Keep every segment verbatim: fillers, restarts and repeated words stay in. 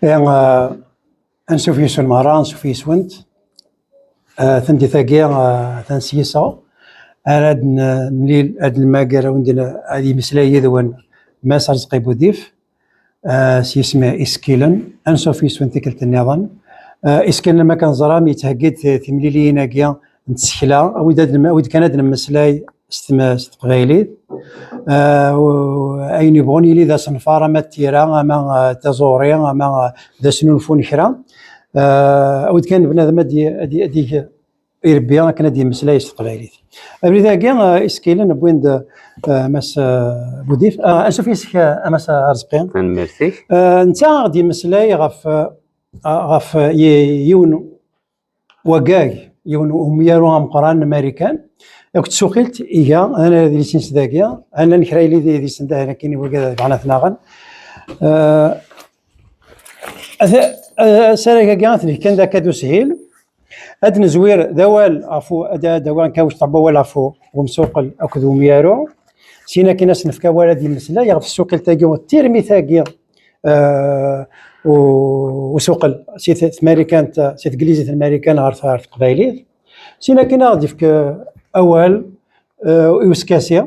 Ihi, eh, ansuf yes-wen merra, ansuf yes-went. Eh, tameddit-agi, eh, atan s yiseɣ. Ara ad n-, nlil, ad nmager, ad wen-d-, ad yemmeslay yid-wen Mass Arezqi Budif, eh, s yisem Isekkilen. Ansuf yes-wen tikkelt nniḍen. Eh, Isekkilen, am akken teẓram, yettheggi-d ti-, timliliyin-agi n tsekla, awi-d ad nem-, awi-d kan ad nemmeslay s tm-, s teqbaylit. Eh, u-, ayen yebɣun yili d asenfar, ama d tira, ama, eh, d taẓuri, ama, eh, d asnulfu n kra. Eh, awi-d kan bnadem ad y-, ad y-, ad yeg irebbi akken ad yemmeslay s teqbaylit. Abrid-agi, eh, Isekkilen wwin-d, eh, Mass, eh, Budif. Eh, ansuf yes-k, eh, a Mass Arezqi. Tanemmirt-ik. Eh, netta ad d-yemmeslay ɣef, eh, ɣef, eh, yi-, yiwen wagag, yiwen umyaru ameqqran n Marikan, akked tsuqilt iga, ana adlis-ines dagi, ana kra yili d idis n dahin akin i wagad ad bɣan ad t-naɣen. Eh, ata-, eh, asarag-agi ad t-neg kan d akka d ushil. Ad nezwir d awal ɣef u-, ad, ad awiɣ kan wiṭ n wawal ɣef u-, umsuqel akked umyaru. Sin akin ad s-nefk awal ad yemmeslay ɣef tsuqilt-agi, tirmit-agi, eh, u-, usuqel si t-, tmarikant, si teglizit n Marikan ɣer t-, ɣer teqbaylit. Sin akin ad ɣ-d-yefk, eh, awal, eh, i uskasi,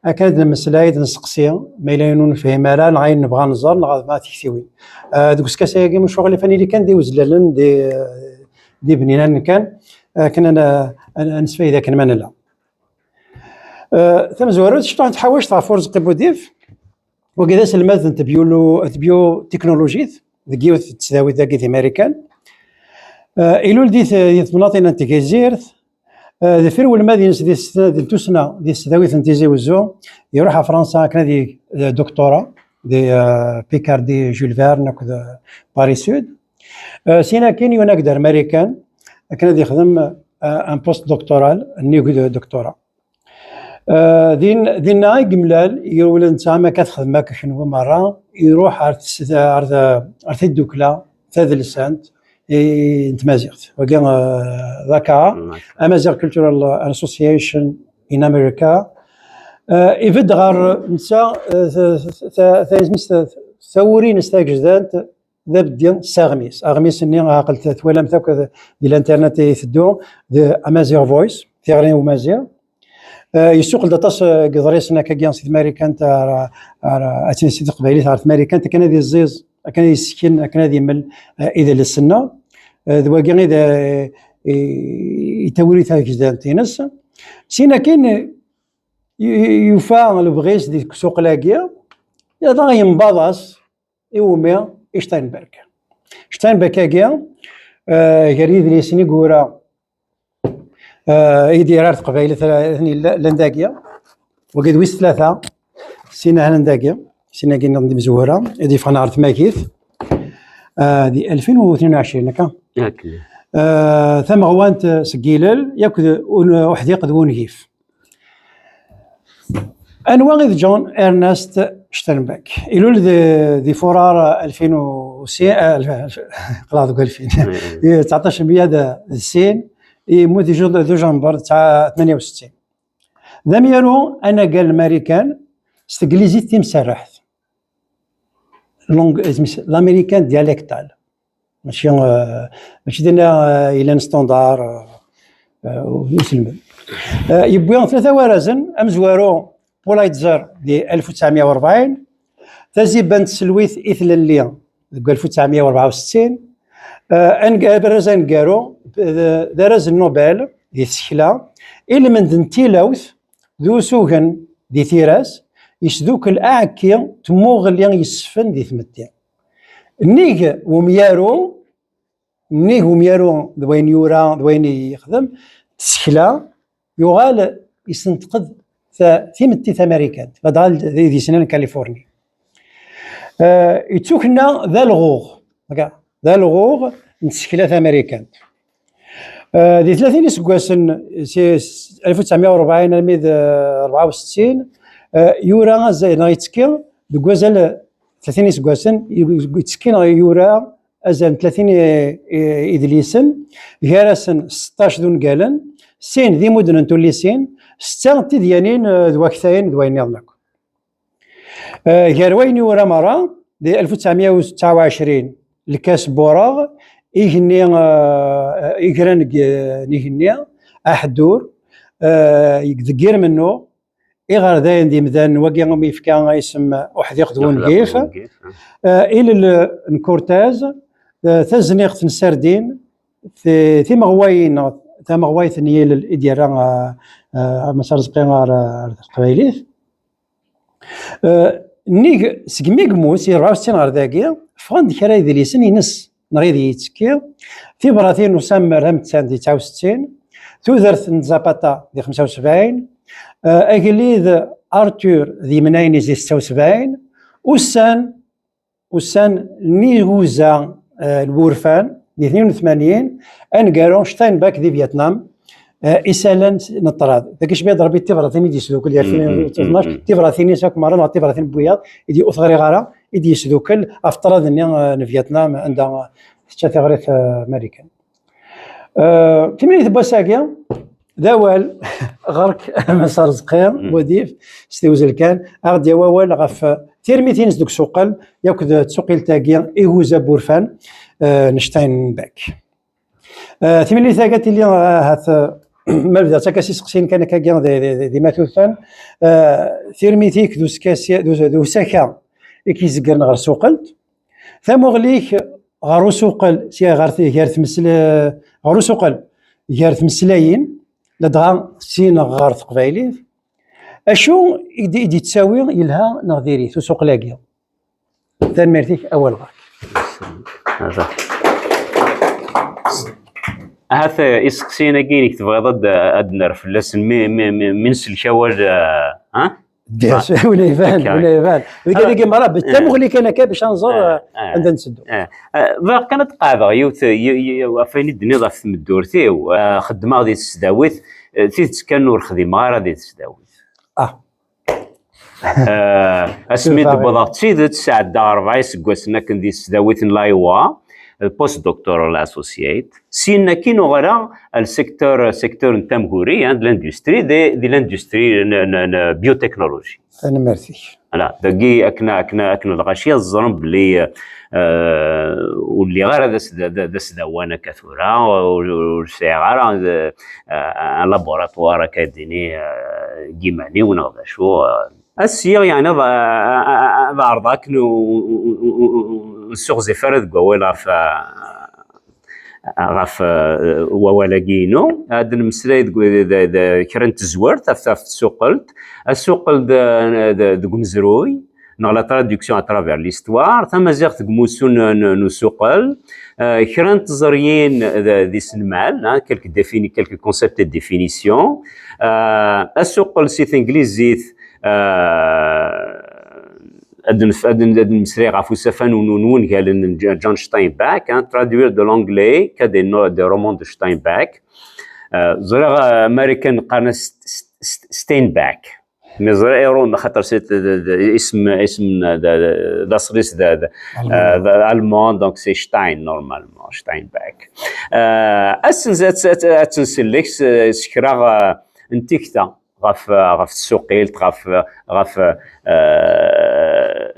akken ad nemmeslay, ad nesteqsi, ma yella ayen ur nefhim ara, neɣ ayen nebɣa nẓer, neɣ ma tiktiwin. Eh, deg uskasi-agi, muc waɣlif ad nili kan d iwezlalen, d i-, d ibninan kan, akken ad n-, ad n-, ad nesfayda akken ma nella. Eh, tamezwarut, ciṭuḥ n tḥawact ɣef Urezqi Budif, wagi d aselmad n tbyulu-, tbyotiknulujit deg yiwet n tesdawit dagi di Marikan. Eh, ilul di t-, di temnaḍin n Tgezirt, eh, deffir welmad-ines di s-, di tussna di tesdawit n Tizi Wezzu, iruḥ ɣer Fransa akken ad yeg, eh, doctorat di, eh, Picardie Jules Verne akked, eh, Paris Sud. Eh, sin akin yunag-d ar Marikan akken ad yexdem, eh, un post doctoral, nnig d doctorat. Eh, din, dinna i yemlal, yurwel netta, ma akka txedmem akka kenwi merra, iruḥ ar tes-, ar, ar tiddukla tadelsant i, n tmaziɣt. Wagi, eh, d aka, Amaziɣ Cultural Association in America. Eh, ibedd ɣer netta, eh, ta-, ta-, ta-, ta-, tawuri-ines tagejdant, d abeddi s aɣmis. Aɣmis-nni, ɛqel t-, twalam-t akk d, di l'internet i iteddu, d Amaziɣ Voice, tiɣri n umaziɣ. Eh, yessuqel-d aṭas, eh, n yiḍrisen akkagi si tmarikant ar, ar, atin si teqbaylit ɣer tmarikant, akken ad iẓẓiẓ, akken ad yessken, akken ad yemmel, eh, idles-nneɣ. Eh, d wagi i d, eh, i, i tawuri tagejdant-ines. Sin akin, y-, y-, yufa lebɣi-s di tsuqla-agi, yadɣa yembaḍ-as, iwumi? I Steinberg. Steinberg-agi, eh, gar yidlisen i yura, eh, i d-yerra ar teqbaylit, eh, llan dagi, wagi d wis tlata, sin ahlan dagi, sin-agi nniḍen d imezwura, i d-yeffɣen ɣer tmagit, eh, di alfin u tnin u ɛecrin, akka? Akken. Eh, tameɣwant, eh, seg yilel, yakk d un-, uḥdiq d wungif. Anwa i d John Ernest Steinbeck? Ilul di, di furar alfin u sin, eh, alf-, alf-, qleɣ deg alfin. Mm. Di tseɛṭac meyya d sin, yemmut di ju-, dujember tsa-, tmanya u settin. D amyaru anagar n Marikan s teglizit timserreḥt. Langue, isem-is l'américain dialectal. Mačči, eh, mačči dinna, eh, yellan standard, eh, eh, uselmed. Eh, yewwi tlata warazen, amezwaru Pulitzer di alef u tesɛemya u rebɛin, tazibant n tselwit i tlelli deg alef u tesɛemya u rebɛa u settin, eh, ane-, araz aneggaru, d, d araz n Nobel di tsekla, ilmend n tilawt d usugen di tira-s, yesdukel aɛekki n tmuɣli yessfen di tmetti. Nnig umyaru, nnig umyaru d wayen yura, d wayen yexdem, tsekla, yuɣal yessenteq-d ta-, timetti tamarikant, ladɣa d idis-nni n Kalifuṛni. Eh, yettukenna d alɣuɣ, d alɣuɣ n tsekla tamarikant. Eh, di tlatin iseggasen, si, s-, alef u tesɛemya u rebɛin armi d, eh, rebɛa u settin, eh, yura azal, neɣ yettekki deg wazal, tlatin iseggasen, y-, yettekki neɣ yura azal n tlatin i, i, idlisen, gar-asen seṭṭac d ungalen, sin d imudden n tullisin, setta d tidyanin, eh, d waktayen d wayen nniḍen akk. Eh, gar wayen yura merra, di alef u tesɛemya u tesɛa u ɛecrin, lkas n wureɣ, igenni, eh, igran deg, n igenni, aḥeddur, eh, deg yir mennuɣ, iɣerdayen d yimdanen, wagi umi yefka isem uḥdiq d wungif, eh, ilel n kurtaz, eh, tazniɣt n sardin, ti-, timeɣwayin, tameɣwayt n yilel i d-yerra, eh, eh, Mass Arezqi ɣer, ɣer teqbaylit. Eh, nnig, segmi yemmut, si rebɛa u settin ɣer dagi, ffɣen-d kra idlisen ines, neɣ ideg yettekki, tibratin n usammer amettan di tesɛa u settin, tudert n Zapata di xemsa u sebɛin, eh, agellid Arthur d yimnayen-is di setta u sebɛin, ussan, ussan n yiguza, eh, n wurfan di tnin u tmanyin, aneggaru Steinbeck di Vietnam, eh, isallen n ṭṭrad. Dagi cbiya d Rebbi tibratin i d-yesdukel gar Mm, mm, tnin u tnac, mm, mm. tibratin-is akk merra neɣ tibratin n wiyaḍ i d-, ur t-ɣriɣ ara, i d-yesdukel ɣef ṭṭrad-nni, eh, n Vietnam, anda tečča tiɣrit, eh, Marikan. Eh, timlilit n wass-agi, d awal ɣer-k, a Mass Arezqi, Mm. Wadif, s tiwzel kan, a ɣ-d-yawi awal ɣef, eh, tirmit-ines deg usuqel, yakk d tsuqilt-agi, iguza n wurfan, eh, n Steinbeck. Eh, timlilit-agi ad tili, eh, ahat, eh, ma bdiɣ ttakk-as iseqsiyen kan akkagi di, di, di, di matuten, eh, tirmit-ik d uskasi, d us-, d usaka i k-izeggren ɣer tsuqelt, tamuɣli-k ɣer usuqel, sya ɣer t-, gar tmesla-, ɣer usuqel, gar tmeslayin, ladɣa sin ɣer teqbaylit, acu i d-, i d-yettawi yelha neɣ diri-t usuqel-agi? Tanemmirt-ik, awal ɣer-k. Ahat, eh, iseqsiyen-agi inek tebɣiḍ ad, ad nerr fell-asen mi, mi, mi, mi nsellek awal, eh, ha? Bien sûr, win iban, win iban. Deg adagi merra, tamuɣli kan akka bac ad nẓer, eh, anda nteddu. Eh, eh, bɣiɣ kan ad qeɛdeɣ yiwet, y-, y-, ɣef wayen i d-tenniḍ ɣef tmeddurt-iw. Eh, xeddmeɣ di tesdawit, eh, tidet kan ur xdimeɣ ara di tesdawit. Ah. Eh, asmi d-wwḍeɣ d tidet, sɛeddaɣ rebɛa iseggasen akken di tesdawit n l'Iowa, eh, post-doctoral associate. Syin akkin uɣaleɣ al secteur, secteur n tamguri, hein, de l'industrie, de, de l'industrie n, n, n biotechnologie. Tanemmirt-ik. Voilà, dagi akken, akken, akken lɣaci ad ẓren belli, eh, ur lliɣ ara d as-, d, d, d asdawan akka tura, ur, ur sɛiɣ ara, eh, un laboratoire akka ad d-ini, eh, deg iman-iw neɣ d acu, eh. Ass-a, yeɛni, ad, ad, ad ɛerḍeɣ akken ur, ur, ur, ur, ur, ur nsuɣzif ara deg wawal ɣef, ɣef, eh, wawal-agi-inu. Ad nmeslay deg, d, d, d, kra n tezwert ɣef, ɣef tsuqelt. Asuqel d, d, deg umezruy, neɣ la traduction à travers l'histoire. Tamaziɣt deg umussu n, n, n usuqel. Eh, kra n tẓeryin d, d iselmal, hein, quelques défini-, quelques concepts et définitions. Eh, asuqel si tenglizit, eh, ad nf-, ad n-, ad nmeslay ɣef usafa n, n, n wungalen n J-, John Steinbeck, hein, traduire de l'anglais cas des no-, des romans de Steinbeck. Eh, ẓriɣ, eh, Marikan qqaren-as St-, St-, Steinbeck. Mi ẓriɣ Irum, xaṭer c'est, d, d, isem, isem d, d, d aṣlis d, d, eh, d allemand, donc c'est Stein, normalement, Steinbeck. Eh, ad, ad, ad, ad nsellek s, s kra, eh, n tikta ɣef, ɣef tsuqilt, ɣef, ɣef, eh,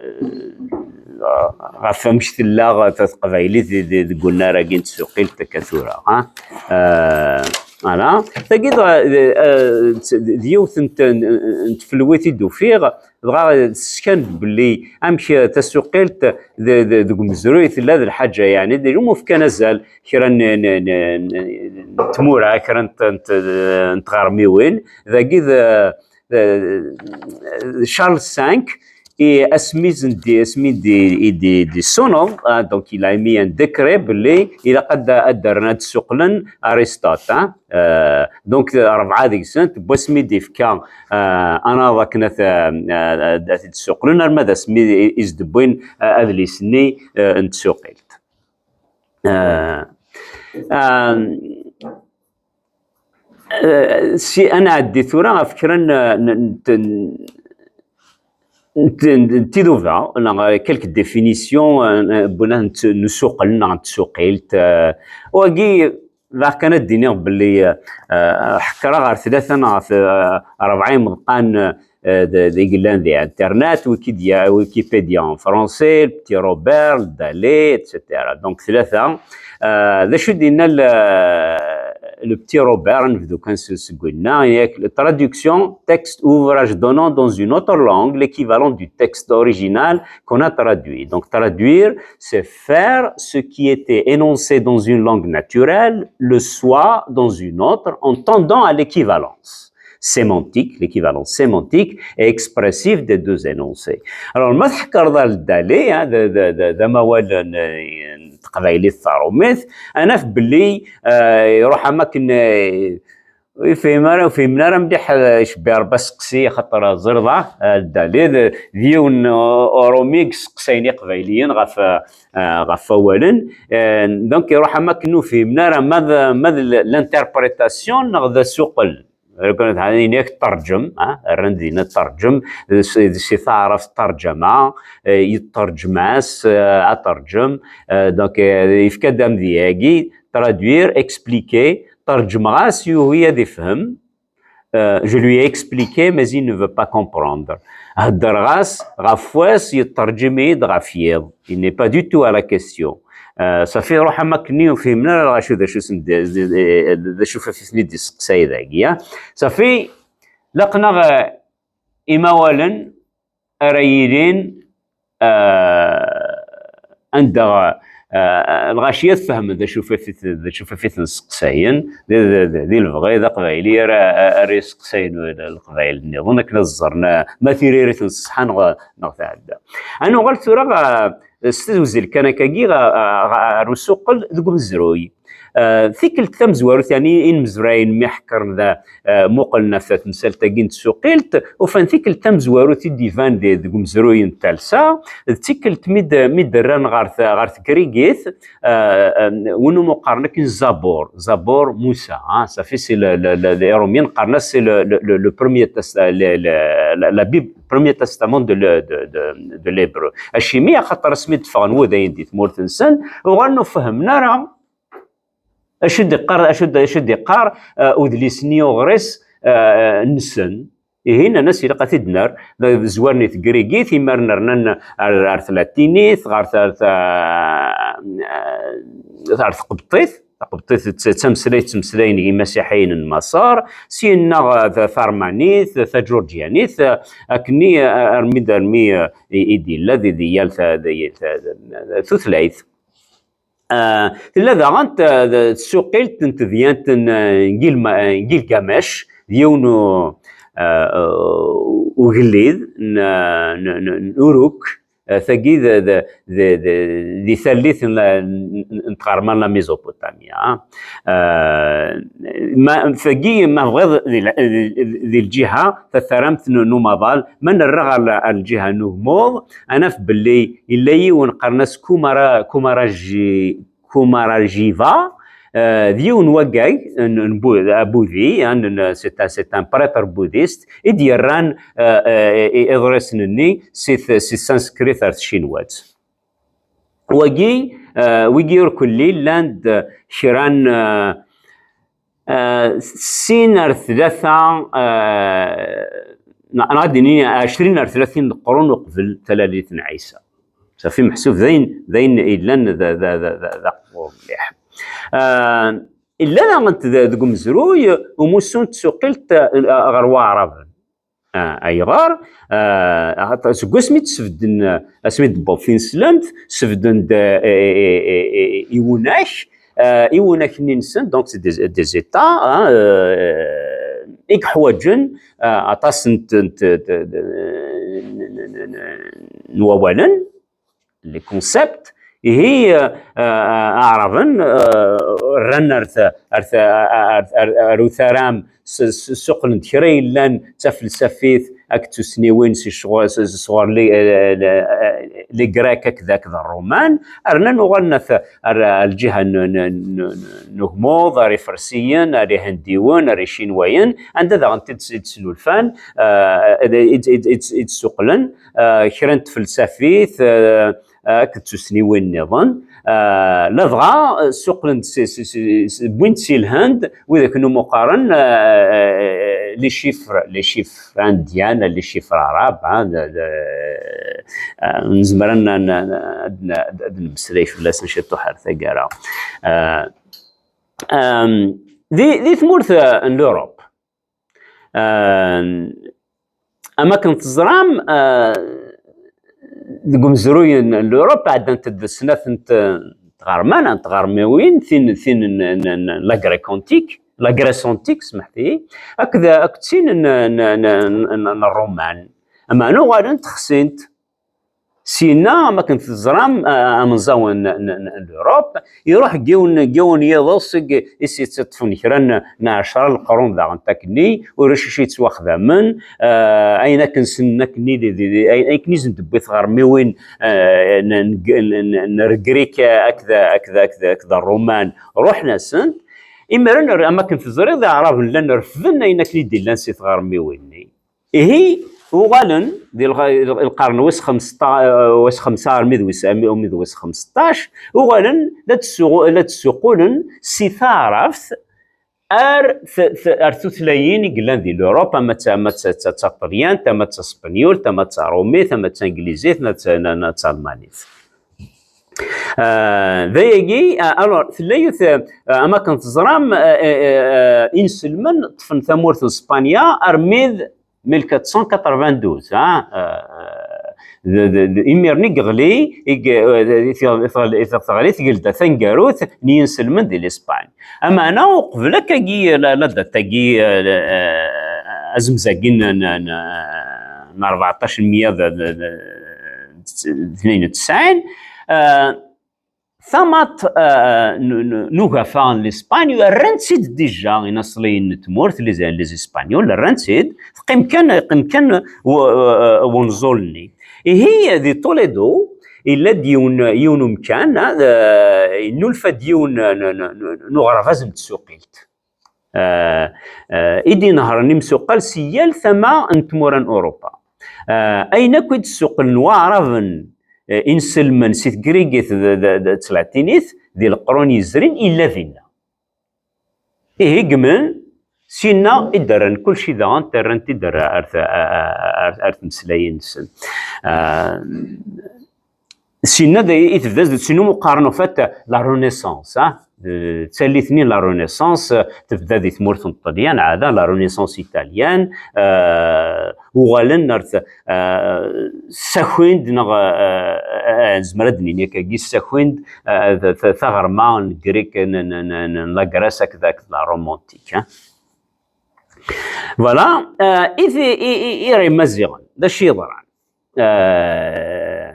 ɣef amek tella teqbaylit di, di, deg unnar-agi n tsuqilt akka tura, ha? Eh, voilà. Tagi dɣa, eh, d, d yiwet n t-, n, n tfelwit i d-ufiɣ, dɣa teskan-d belli amek tasuqilt d, d, deg umezruy tella d lḥaǧa, yeɛni, d lmumkin azal kra n, n, n, n, n tmura, kra n, n, n tɣermiwin, dagi d, d, d Charles cinq, i asmi zen-, di, asmi di, i di, di suneḍ, ah, donc il a émis un décret belli ilaq ad, ad d-rren, ad d-suqlen Aristote, hein. Euh, donc, rebɛa deg-sent, n wasmi d-ifka, euh, anaḍ akken ad, euh, ad, ad t-id-suqlen, arma d asmi i, i s-d-wwin, euh, adlis-nni, euh, n tsuqilt. Euh, euh, euh, si, ad nɛeddi tura ɣef kra n, n, n, n, n, n tiduba, neɣ quelques définitions, euh, n, n, n usuqel, neɣ n tsuqilt, euh, wagi, Bɣiɣ kan ad d-iniɣ belli, eh, ḥekkreɣ ɣer tlata neɣ ɣef, eh, rebɛa imeḍqan, eh, d, d, i yellan di internet, Wikidia, Wikipedia en français, le Petit Robert, le Dalé, et cetera. Donc tlata. Eh, d acu d-yenna le, le Petit Robert, ad nebdu kan s, seg winna, yak, la traduction, texte ou ouvrage donnant dans une autre langue l'équivalent du texte original qu'on a traduit. Donc traduire, c'est faire ce qui était énoncé dans une langue naturelle, le soi dans une autre, en tendant à l'équivalence sémantique, l'équivalence sémantique et expressive des deux énoncés. Alors, ma tḥekkreḍ ar le Dalé, hein, d, d, d, d amawal n, n teqbaylit taṛumit, ad naf belli, eh, iruḥ am akken, eh, ur yefhim ara, ur fhimen ara mliḥ, eh, icebbi Ṛebbi asteqsi, axaṭer ẓriḍ, eh, le Dalé d, d yiwen, eh, uṛumi i yesseqsayen iqbayliyen ɣef, eh, ɣef wawalen. Eh, donc, iruḥ am akken ur fhimen ara ma d, ma d l-, l'interprétation neɣ d asuqel. Rkan ad inin-ak terǧem, ah, rran dinna terǧem, d s-, d si taɛrabt terǧama, eh, yetterǧem-as, eh, ad terǧem. Eh, donc, eh, yefka-d amedya-agi, traduire, expliquer, terǧmeɣ-as, yugi ad ifhem. Eh, je lui ai expliqué, mais il ne veut pas comprendre. Heddreɣ-as ɣef wass, yetterǧim-iyi-d ɣef yiḍ. Il n'est pas du tout à la question. Eh, safi, ruḥ am akken ur fhimen ara lɣaci d acu sen-d, d, d, d acu f-, f-, ten-id-isteqsay dagi, ya. Safi, laqen-aɣ, eh, imawalen ara yilin, eh, anda, eh, lɣaci ad fehmen d acu f-, f-, d acu f-, f-, ten-sseqsayen, di, di, di, di lebɣi d aqbayli ara, ara yesseqsayen leqbayel nniḍen akken ad ẓren, eh, ma tiririt n ṣṣeḥḥa neɣ, neɣ tɛedda. Ad nuɣal tura, eh, s tewzel kan akkagi, ɣ-, ɣ-, ɣer usuqel deg umezruy. Eh, tikkelt tamezwarut, yani, inmezrayen mi ḥekkren da, eh, muqlen ɣef temsalt-agi n tsuqilt, ufan tikkelt tamezwarut i d-iban di, deg umezruy n talsa, d tikkelt mi d-, mi d-rran ɣer t-, ɣer tegrigit, eh, eh, win umi qqaren akken Zabur, Zabur Musa, ah, safi, c'est le, le, le, les Romiens qqaren-as c'est le, le, le, le premier test-, le, le, la, la Bible, premier testament de, le, de, de, de l'hébreu. Acimi, axaṭer asmi d-ffɣen wudayen di tmurt-nsen, uɣalen ur fehhmen ara acu d-iqqar, acu d-, acu d-iqqar, eh, udlis-nni uɣris, eh, nsen. Ihi, nnan-as, ilaq ad t-id-nerr, d, d zzwar-nni tegrigit, imaren rnan ar, ar tlatinit, ɣer ta-, ta-, ar tqebṭit, taqebṭit d, d tameslayt ttmeslayen imasiḥiyen n Maṣer, syenna, eh, ta-, tarmanit, taǧurǧyanit, eh, akkenni, eh, armi d, armi, eh, i, i d-yella di, di yal ta-, di, ta-, tutlayt. Ah, tella daɣen t-, d-, tsuqilt n tedyant n, n Gilma-, n Gilgamesh, d yiwen u-, ah, ugellid n, n, n, n Uruk, ah, tagi d, d, d, d, di tallit n, n, n tɣerma n la Mésopotamie. Ah, ma, tagi, ma tebɣiḍ, di, di, di lǧiha tataramt n, n umaḍal, ma nerra ɣer l-, ɣer lǧiha n ugmuḍ, ad naf belli yella yiwen qqaren-as Kumara-, Kumaraji-, Kumarajiva, eh, d yiwen wagag n, n bu-, abudi, hein, n, c'est un, c'est un prêtre bouddhiste, i d-yerran, eh, eh, i-, iḍrisen-nni si t-, si sanskrit ar tcinwat. Wagi, eh, wigi ur kelli llan-d kra n, eh, eh, sin ar tlata, eh, neɣ, neɣ ad d-nini ɛecrin ar tlatin n leqrun uqbel talalit n Ɛisa. Safi meḥsub d ayen, d ayen yellan d, d, d, d, d aqbur mliḥ. Eh, illa daɣen d-, deg umezruy umussu n tsuqilt, eh, ɣer Waɛraben. Ah, ayɣer? Ah, axaṭer seg wasmi d-sbedden, asmi d-tewweḍ tineslemt, sbedden-d, eh, eh, eh, eh, eh, iwunak, eh, iwunak-nni-nsen, donc c'est des, des états, hein, eh, i yeḥwaǧen, eh, aṭas n t-, n t-, n, n wawalen, les concepts, ihi, eh, eh, Aɛraben, eh, rran ar ta-, ar ta-, ar, ar, ar utaram, s-, s-, ssuqlen-d kra yellan d tafelsafit akked tussniwin si ccɣel, s-, s-, sɣur les, eh, les, eh, les Grecs akked, akked Ṛṛuman, rnan uɣalen ar ta-, ar, ar lǧiha n, n, n, n, n ugmuḍ, ar Ifersiyen, ar Ihendiwen, ar Icinwayen, anda daɣen t-id-, id-snulfan, eh, id-, id-, id-, id-, id-ssuqlen, eh, kra n tfelsafit, eh, eh, akked tussniwin nniḍen, eh, ladɣa, eh, ssuqqlen-d si, si, si, si, wwin-d si Lhend, widak n umuqaren, eh, eh, les chiffres, les chiffres indiens, les chiffres arabes, hein, de, de, eh, nezmer ad n-, n-, n-, ad n-, ad nemmeslay fell-asen ciṭuḥ ar taggara. Eh, em, di, di tmurt, eh, n l'Europe, eh, am akken teẓram, eh, deg umezruy n l'Europe ɛeddant-d snat n t-, n tɣerman, n tɣermiwin, tin, tin n, n, n, n la Grèce antique, la Grèce antique, smeḥt-iyi, akked, akked tin n, n, n, n, n, n Ṛṛuman. Ameɛna uɣalent xsint. Syenna, am akken teẓram, a-, amenẓaw n, n, n, n l'Europe, iruḥ deg yiwen, deg yiwen yiḍes i, i s-yettaṭṭfen kra n, n ɛecra n leqrun daɣen akkenni, ulac acu yettwaxdamen, eh, ayen akken ssnen akkenni, di, di, di, ayen akken i sen-d-tewwi tɣermiwin, eh, n, n, n, n, n Grik akked, akked, akked, akked Ṛṛuman, ruḥen-asent. Imiren, am akken teẓriḍ, Iɛraben llan refden ayen akken i d-illan si tɣermiwin-nni. Ihi, uɣalen di lɣ-, lqern wis xemsṭac, wis xemsa armi d wis, armi d wis xemsṭac, uɣalen la d-ssuɣu-, la d-ssuqulen si taɛrabt ar t-, t-, ar tutlayin i yellan di l'Europe, ama d ta-, ama d ta-, d ta-, d taṭelyant, ama d taspenyult, ama d taṛumit, ama d tanglizit, neɣ d ta-, neɣ, neɣ d talmanit. Ah, d ayagi, ah, alors, tella yiwet, ah, am akken teẓram, ah, ah, ah, inselmen ṭṭfen tamurt n Spanya armi d mille quatre cent quatre-vingt-douze, ah, ah, d, d, d, imir-nni i yeɣli, i ye-, i teɣ-, i teɣ-, i teɣli tgelda taneggarut n yinselmen di l'Espagne. Ameɛna uqbel akkagi, la, la date-agi, ah, ah, azemz-agi n, n, n, n rbeɛṭac meyya d, d, d, d tnin u tesɛin, ah, tamaḍt, ah, n, n, n ugafa n l'Espagne, rran-tt-id déjà inaṣliyen n tmurt, les, les Espagnols, rran-tt-id, teqqim kan, yeqqim kan u-, u-, wenẓul-nni. Ihi, di Toledo, yella-d yiwen, yiwen umkan, ah, yennulfa-d yiwen n, n, n, n uɣerbaz n tsuqilt. Ah, ah, i d-inehhren imsuqqal si yal tama n tmura n Urupa. Ah, ayen akk i d-ssuqqlen Waɛraben, eh, inselmen si tegrigit d, d, d, d tlatinit, di leqrun yezrin, illa dinna. Ihi ggmen, sinna i d-rran kulci daɣen, rran-t-id ar, ar, ar, ar, ar tmeslayin-nsen. Ah, sinna d, i tebda, d sin umi qqaren, en fait, la Renaissance, ah, d, d tallit-nni la Renaissance, tebda di tmurt n Ṭṭelyan, ɛada la Renaissance italienne, ah, uɣalen ar t-, ah, ssakin-d neɣ, ah, ah, nezmer ad d-nini akkagi, ssakin-d, ah, t-, t-, taɣerma n Grik, n, n, n, n, n la Grèce akked, akked la Rome antique, ah. Voilà, ah, i t-, i, i, i Imaziɣen, d acu yeḍran? Ah,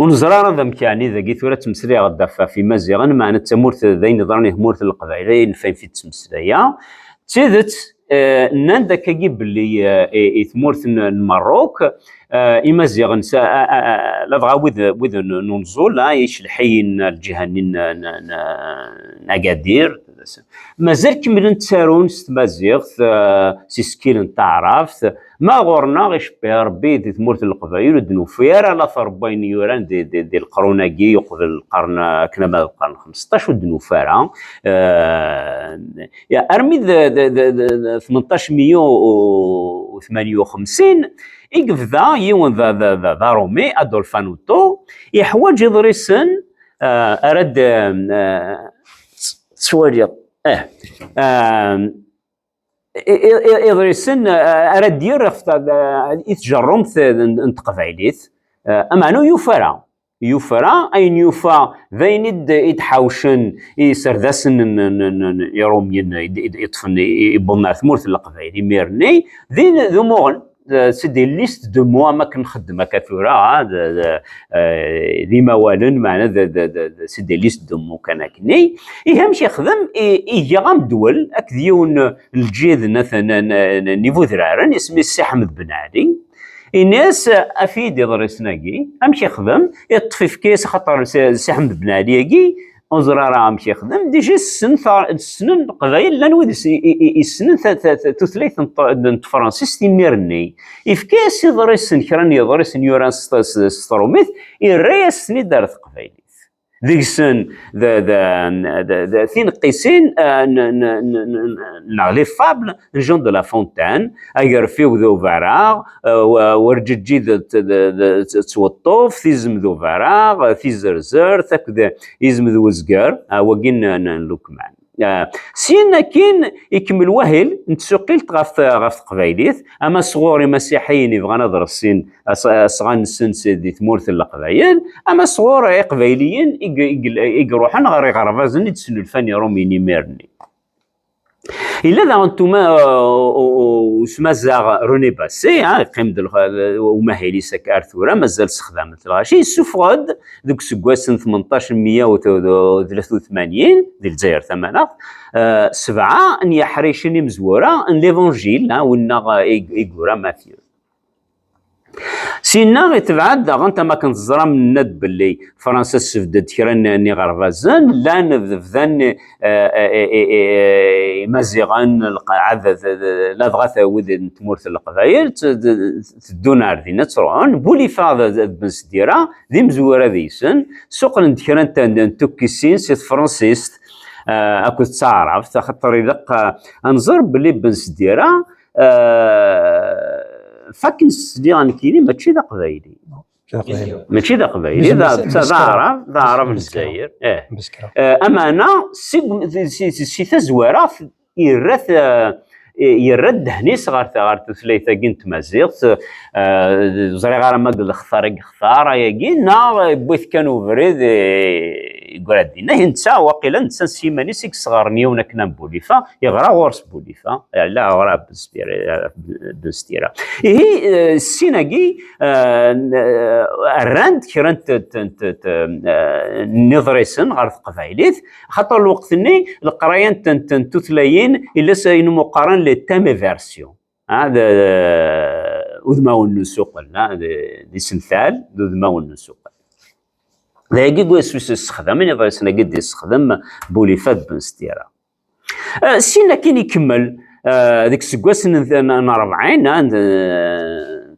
ur neẓri ara d amek, yeɛni, dagi tura ttmeslayeɣ-d ɣef, ɣef Imaziɣen, meɛna d tamurt, d ayen yeḍran i tmurt n Leqbayel, ayen ɣef i ttmeslayeɣ. D tidet, eh, nnan-d akkagi belli, eh, i, i tmurt n, n Merruk, eh, Imaziɣen, sa-, a, a, a, ladɣa wid, wid n, n unẓul, ah, icelḥiyen n lǧiha-nni n, n, n, n Agadir, mazal kemmlen ttarun s tmaziɣt, eh, s isekkil n taɛrabt. Ma ɣur-neɣ, icebbi Rebbi, di tmurt n Leqbayel, ur d-nufi ara la trebbayin yuran di, di, di leqrun-agi, uqbel lqern, akken ama d lqern xmesṭac, ur d-nufi ara. Eh, ya, armi d, d, d, d, d tmenṭac meyya u tmanya u xemsin, i yebda yiwen d, d, d, d Aṛumi, Adolphe Annutto, yeḥwaǧ iḍrisen, eh, ara d, eh, ttwaliɣ, eh, eh, i, i, i, iḍrisen, eh, ara d-yerr ɣef ta-, eh, i tjerrumt n, n teqbaylit, eh, ameɛna ur yufi ara. Yufa ara, ayen yufa d ayen i d-, i d-ḥawcen iserdasen n, n, n, n Iṛumyen i d-, i d-, iṭṭfen, i, i, iwwḍen ar tmurt n Leqbayel imir-nni, d, d umuɣel, eh, c'est des listes de mots, am akken nxeddem akka tura, ah, d, d, eh, d imawalen, meɛna d, d, d, d, c'est des listes de mots kan akkenni. Ihi amek yexdem? I, iga amedwel akked yiwen n lǧid n, n, n, n, n ibudraren, isem-is Si Ḥmed Ben Ɛli. Ini-as, af-iyi-d iḍrisen-agi. Amek yexdem? Iṭṭef, ifka-yas, axaṭer Si, Si Ḥmed Ben Ɛli-agi, ur ẓriɣ ara amek yexdem. Déjà ssnen ta-, ssnen Leqbayel, llan wid is-, i, i, i, issnen ta-, ta-, ta-, tutlayt n t-, n tefransist imir-nni. Yefka-yas iḍrisen, kra n yiḍrisen yuran s, s, s trumit, irra-yasen-id ar teqbaylit. Deg-sen d, d, d, d tineqqisin, eh, n, n, n, n, neɣ les fables n Jean de La Fontaine, Agerfiw d Ubaraɣ, eh, wa-, Werǧeǧǧi d, d, d, d, d Tweṭṭuft, Izem d Ubaraɣ, eh, Tizerzert, akked Izem d Wezger, eh, wagi n, n, n Lukman. Eh, syin akkin ikemmel wahil n tsuqilt ɣef, ɣef teqbaylit, ama sɣur imasiḥiyen yebɣan ad reṣṣin as-, asɣan-nsen s-, di tmurt n Leqbayel, ama sɣur iqbayliyen i g-, i g-, i iruḥen ɣer iɣerbazen i d-snulfan iṛumyen imir-nni. Yella daɣen tuma-, u-, u-, usmazaɣ René Basset, ha, yeqqim-d lx-, umahil-is akka ar tura, mazal ssexdamen-t lɣaci, yessufeɣ-d deg useggas n tmenṭac meyya u tlata u tmanyin, di Lezzayer Tamaneɣt, eh, sebɛa n yiḥricen imezwura n l'Évangile, ha, winna, eh, i, i yura Mathieu. Syenna itebɛ-d daɣen, am akken teẓram, nenna-d belli Fransa tessebded kra n, n iɣerbazen, llan bdan, eh, eh, eh, eh, eh, Imaziɣen, lqaɛa d, d, d, ladɣa t-, wid n tmurt n Leqbayel, t-, d, teddun ar din ad ttruḥun. Bulifa d, d, d Ben Sdira, d imezwura deg-sen, suqlen-d kra n, n, n tukkisin si tefransist, eh, akked taɛrabt, axaṭer ilaq, eh, ad nẓer belli Ben Sdira, eh, fakken sliɣ nekkini mačči d aqbayli. Mačči d aqbayli. Mačči d aqbayli, d, d, d aɛrab, d aɛrab n Lezzayer. Eh. Eh, ameɛna, si, si, si, si tazwara, yerra-t, eh, yerra ddehn-is ɣer, ɣer tutlayt-agi n tmaziɣt, eh, ẓriɣ ara ma d lextar i yextar ayagi, neɣ yewwi-t kan ubrid, eh, yeggra dinna. Ihi netta, waqila netta s yiman-is i yesɣeren yiwen akken am Bulifa, yeɣra ɣur-s Bulifa, yella ɣur-s Ben Sdira, Ben Sdira. Ihi, eh, sin-agi, eh, n-, eh, rran-d kra n t-, t-, t-, t-, eh, n yiḍrisen ɣer teqbaylit, xaṭer lweqt-nni leqraya n, n, n tutlayin, illa s-, ayen umi qqaren les thèmes et versions. Ah, d, d, udmawen n usuqel, ah, d, d isental, d udmawen n usuqel. D ayagi i s-, s-, ssexdamen iḍrisen-agi d-yessexdem Bulifa d Ben Sdira. Eh, syin akkin ikemmel, eh, deg iseggasen n, n, n rebɛin, ah, n,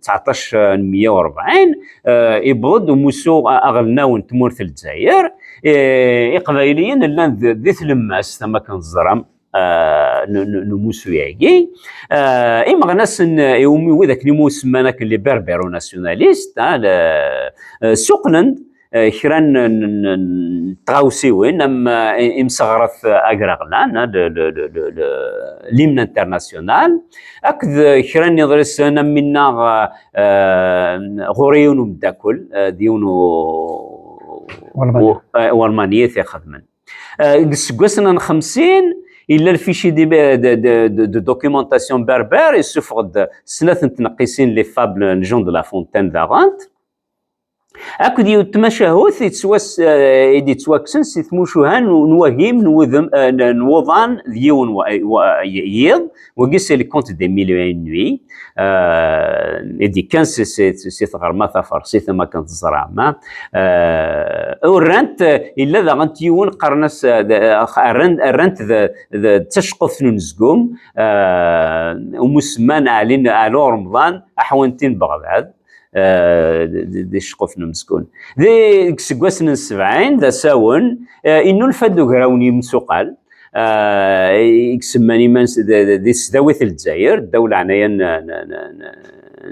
tseɛṭac n meyya u rebɛin, eh, yewweḍ-d umussu a-, aɣelnaw n tmurt n Lezzayer. Eh, Iqbayliyen llan d, di tlemmast, am akken teẓram, eh, n, n, n umussu-agi. Eh, imeɣnasen, eh, iwumi wid akken imu semman akken les berbéro-nationalistes, ah, le, eh, suqlen-d, eh, kra n, n, n, n tɣawsiwin am, eh, imseɣret agraɣlan, ah, le, le, le, le, le, l'hymne international, akked, eh, kra n yiḍrisen am minna, eh, eh, ɣur-i yiwen umeddakel, eh, d yiwen u-, Walmanya. U-, eh, Walmanya i t-ixedmen. Eh, deg iseggasen n xemsin, yella le fichier de, de, de, de, de documentation berbère, yessufeɣ-d snat n tneqqisin, les fables n Jean de La Fontaine daɣen. Akked yiwet n tmacahut yettwas-, eh, i d-yettwakksen si tmucuha n, n wagim n wudem, eh, n, n wuḍan d yiwen wa-, wa-, yiḍ, wagi c'est le conte des mille et une nuits, eh, i d-yekkan si, si, si tɣerma tafersit, am akken teẓram, ah. Eh, urant, eh, illa daɣen yiwen qqaren-as, eh, d, eh, rran, rran-t d, d, d taceqquft n unezgum, eh, umusemman Ɛli n, Ɛli Uremḍan, aḥwanti n Beɣdad, eh, d, d, d iceqquf n umezgun. Di, deg iseggasen n sebɛin, d asawen, eh, innulfa-d ugraw n yimsuqal, eh, i isemman iman-s d, d, di tesdawit n Lezzayer, ddaw leɛnaya n, n, n, n,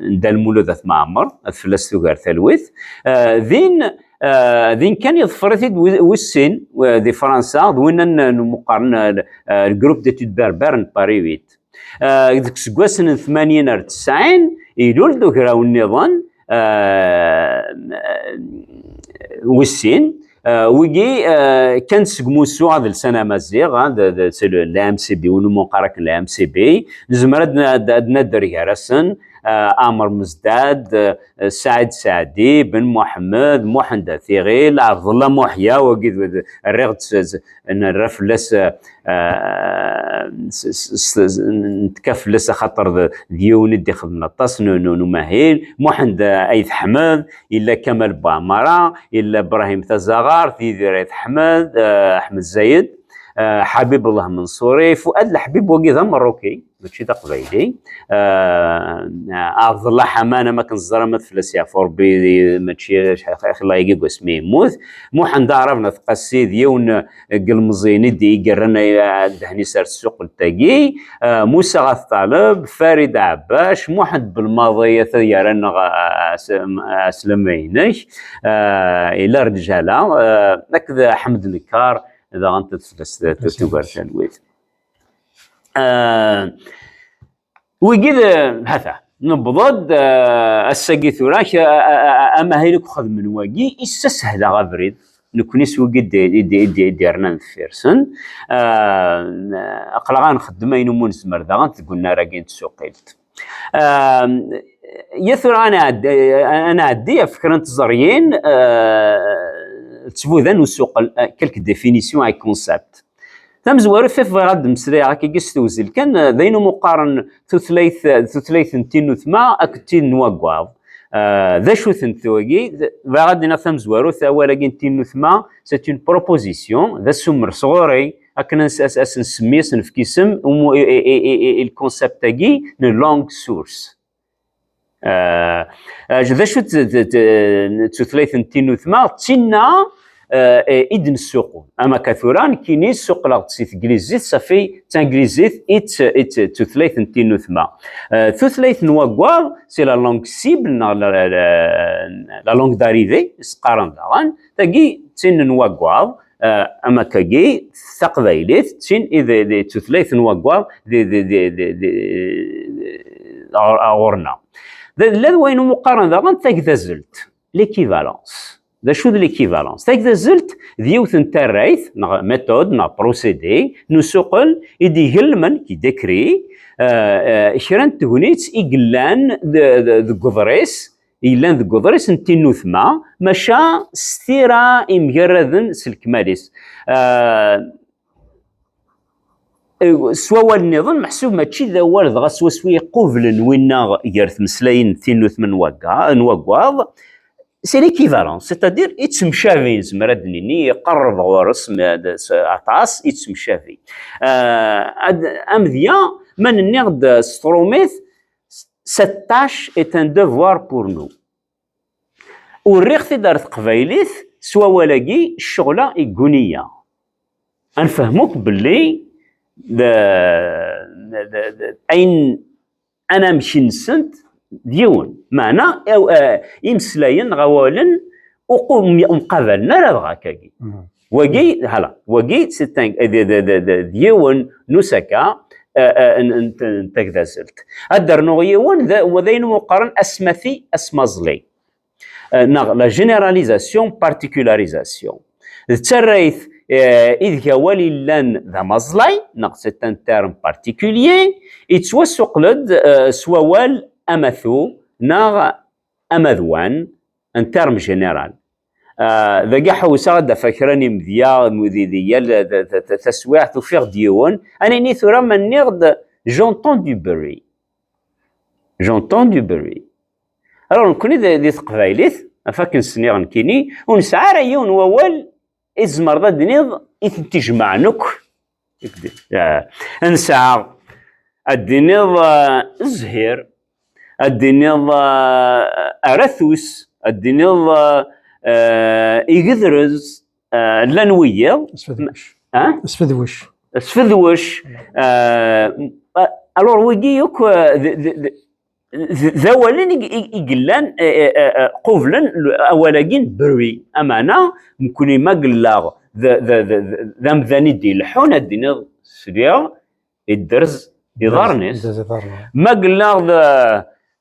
n Dda Lmulud At Mɛemmer, ad fell-as tugar talwit. Eh, din, eh, din kan yeḍfer-it-id wi-, wis sin, eh, di Fransa, d winna n, n, meqqaren, eh, le, eh, le Groupe d'études berbères n Paris huit. Ah, deg iseggasen n tmanyin ar tesɛin, ilul-d ugraw nniḍen, ah, wis sin, ah, wigi, ah, kkan-d seg umussu adelsan amaziɣ, ah, d, d, c'est le, la M C B, win umi neqqar akken la M C B, nezmer ad n-, ad, ad nadder gar-asen, Ɛmer Mezdad, Saɛid Saɛdi, Ben Muḥemmed, Muḥend At Iɣil, Ɛebdella Muḥya, wagi d, d, rriɣ-d s, s, nerra fell-as, eh, s, s, s, s, nettka fell-as axaṭer d, d yiwen i d-ixedmen aṭas n, n, n umahil, Muḥend Ayt Ḥmed, yella Kamal Buɛmara, yella Brahim Tazaɣart, Yidir Ayt Ḥmed, eh, Ḥmed Zayed, eh, Ḥabib Allah Menṣuri, Fuad Leḥbib, wagi d ameṛṛuki, mačči d aqbayli. Eh, Ɛebdella Ḥaman, am akken teẓram, ad fell-as yeɛfu Ṛebbi, mačči acḥal, axilla-agi deg wasmi yemmut. Muḥend Aɛrab n At Qasi, d yiwen deg ilmeẓyen i d-, i yerran ddehn-is ar tsuqelt-agi. Eh, Musa At Ṭaleb, Farid Ɛebbac, Muḥend Belmaḍi, ata yerra-nneɣ, eh, ɛeslama-inek. Eh, yella Rǧala, eh, akked Ḥmed Nekkar, daɣen ad fell-as tugar talwit. Eh, wigi d, hata, newweḍ-d, eh, ass-agi tura, k-, a-, a-, a-, amahil akk xedmen wagi, issashel-aɣ abrid, nekni s wigi d, d, d, d, d-yernan deffir-sen. Eh, aql-aɣ ad nxeddem ayen umi nezmer daɣen deg unnar-agi n tsuqilt. Eh, ya tura ad nɛeddi, ad nɛeddi ɣef kra n tẓeryin, eh, d tbuda n usuqel, eh, quelques définitions et concepts. Tamezwarut i bɣiɣ ad d-mmeslayeɣ akkagi s tewzel kan, d ayen umi qqaren tutlayt, tutlayt n tinutma akked tid n waggaḍ. Ah, d acu-tent wagi? Bɣiɣ ad d-iniɣ tamezwarut, awal-agi n tinutma, c'est une proposition, d assumer sɣur-i, akken ad s-, as-, as-, nsemmi, as-nefk isem, umu-, i, i, i, i, i le concept-agi n langue source. Ah, ah, d acu d, d, d, d tutlayt n tinutma? D tinna, ah, i d-nessuqul. Am akka tura, nekkini ssuqleɣ-d si teglizit, safi d tanglizit i d, i d tutlayt n tinutma. Ah, tutlayt n waggaḍ, c'est la langue cible, neɣ la, la, la, la langue d'arrivée, i s-qqaren daɣen. Tagi d tin n waggaḍ, ah, am akkagi, taqbaylit, d tin i d, d tutlayt n waggaḍ di, di, di, di, di, ɣur-, ɣur-neɣ. D, llan wayen umi qqaren daɣen tagdazelt, l'équivalence. D acu d l'équivalence? Tagdazelt d yiwet n tarrayt, neɣ méthode, neɣ procédé, n usuqel i d-igelmen, qui décrit, euh, euh, kra n tegnit i yellan d, d, deg uḍris, yellan deg uḍris n tinutma, maca s tira imgarraden s lekmal-is. Euh, s wawal nniḍen, meḥsub mačči d awal dɣa swaswa iqublen winna gar tmeslayin n tinutma n wagga-, n waggaḍ, c'est l'équivalence, c'est-à-dire ittemcabi, nezmer ad d-nini, iqerreb ɣur-s, ma d-, s-, aṭas, ittemcabi. Ah, ad, amedya, ma nenniɣ-d s tṛumit, cette tâche est un devoir pour nous. Ur rriɣ-t-id ar teqbaylit s wawal-agi, ccɣel-a yegguni-aɣ. Ad nfehhem akk belli d, d, d, d, ayen, anamek-nsent d yiwen. Meɛna, aw-, eh, imeslayen neɣ awalen uqu-, ur mqabalen ara dɣa akkagi. Mhm. Wagi, hala, wagi, c'est un, d, d, d, d, d yiwen n usaka, eh, eh, n, n, n tagdazelt. Ad d-rnuɣ yiwen, d, wa d ayen umi qqaren asmati asmaẓli. Eh, neɣ la généralisation, particularisation. D tarrayt, eh, ideg awal yellan d amaẓlay, neɣ c'est un terme particulier, yettwasuqel-d, eh, s wawal amatu, neɣ amadwan, un terme général. Ah, dagi ḥewseɣ ad d-afeɣ kra n yimedya, di, di yal, ta-, ta-, ta-, taswiɛt, ufiɣ-d yiwen. Ad nini tura ma nniɣ-d, j'entends du bruit. J'entends du bruit. Alors, nekkni di, di teqbaylit, af akken sniɣ nekkini, ur nesɛi ara yiwen wawal i tzemreḍ ad d-tiniḍ i tent-ijemɛen akk. Ah, nesɛa, ad d-tiniḍ, ah, zzhir, ad d-tiniḍ, ah, aratus, ad d-tiniḍ, ah, ah, igedrez, ah, llan wiyiḍ. Asfedwec. Ah? Asfedwec. Asfedwec. Ah, alors, wigi akk, ah, d, d, d, d, d awalen i, i, i yellan, eh, eh, eh, eh, qublen l-, awal-agi n bruit. Ameɛna, nekkni ma gella d, d, d, d, d amdan i d-ileḥḥun, ad d-tiniḍ sliɣ, idderz iḍarren-is. Idderz iḍarren. Ma gella d,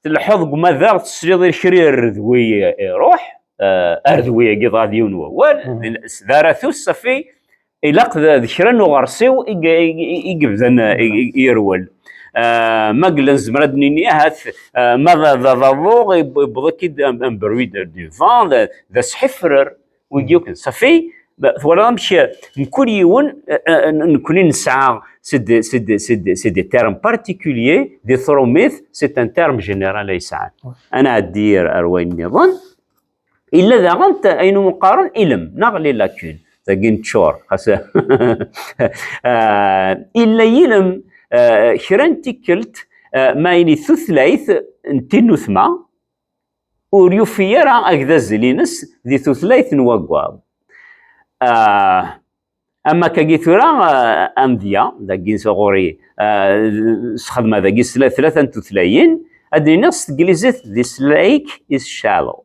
tleḥḥuḍ deg umadaɣ, tesliḍ i kra iredwi iruḥ, eh, aredwi-agi dɣa d yiwen wawal, mhm, d, s-, d aratus, safi, ilaq d, d kra n uɣersiw i, i, i, i yebdan, i, i, i yerwel. Ah, ma yella nezmer ad d-nini ahat, ah, ma d, d, d aḍu, yewweḍ-ik-id un, un bruit de, du vent, d, d asḥifrer, wigi akk, safi, ba, twalaḍ amek, eh, mkul yiwen, eh, eh, nekkni nesɛa, c'est des, c'est des, c'est des, c'est des termes particuliers, di trumit, c'est un terme général ay sɛan. Ad nɛeddi ar, ar wayen nniḍen. Illa daɣen t-, ayen umi qqaren ilem, neɣ les lacunes. Dagi neččur, xas, ah, illa yilem, ah, kra n tikkelt, ah, ma ini tutlayt n tinutma, ur yufi ara agdazzel-ines di tutlayt n waggaḍ. Ah, am akkagi tura, ah, amedya, dagi s ɣur-i, ah, sxedmeɣ dagi s tla-, tlata n tutlayin, ad d-iniɣ s teglizit, this lake is shallow.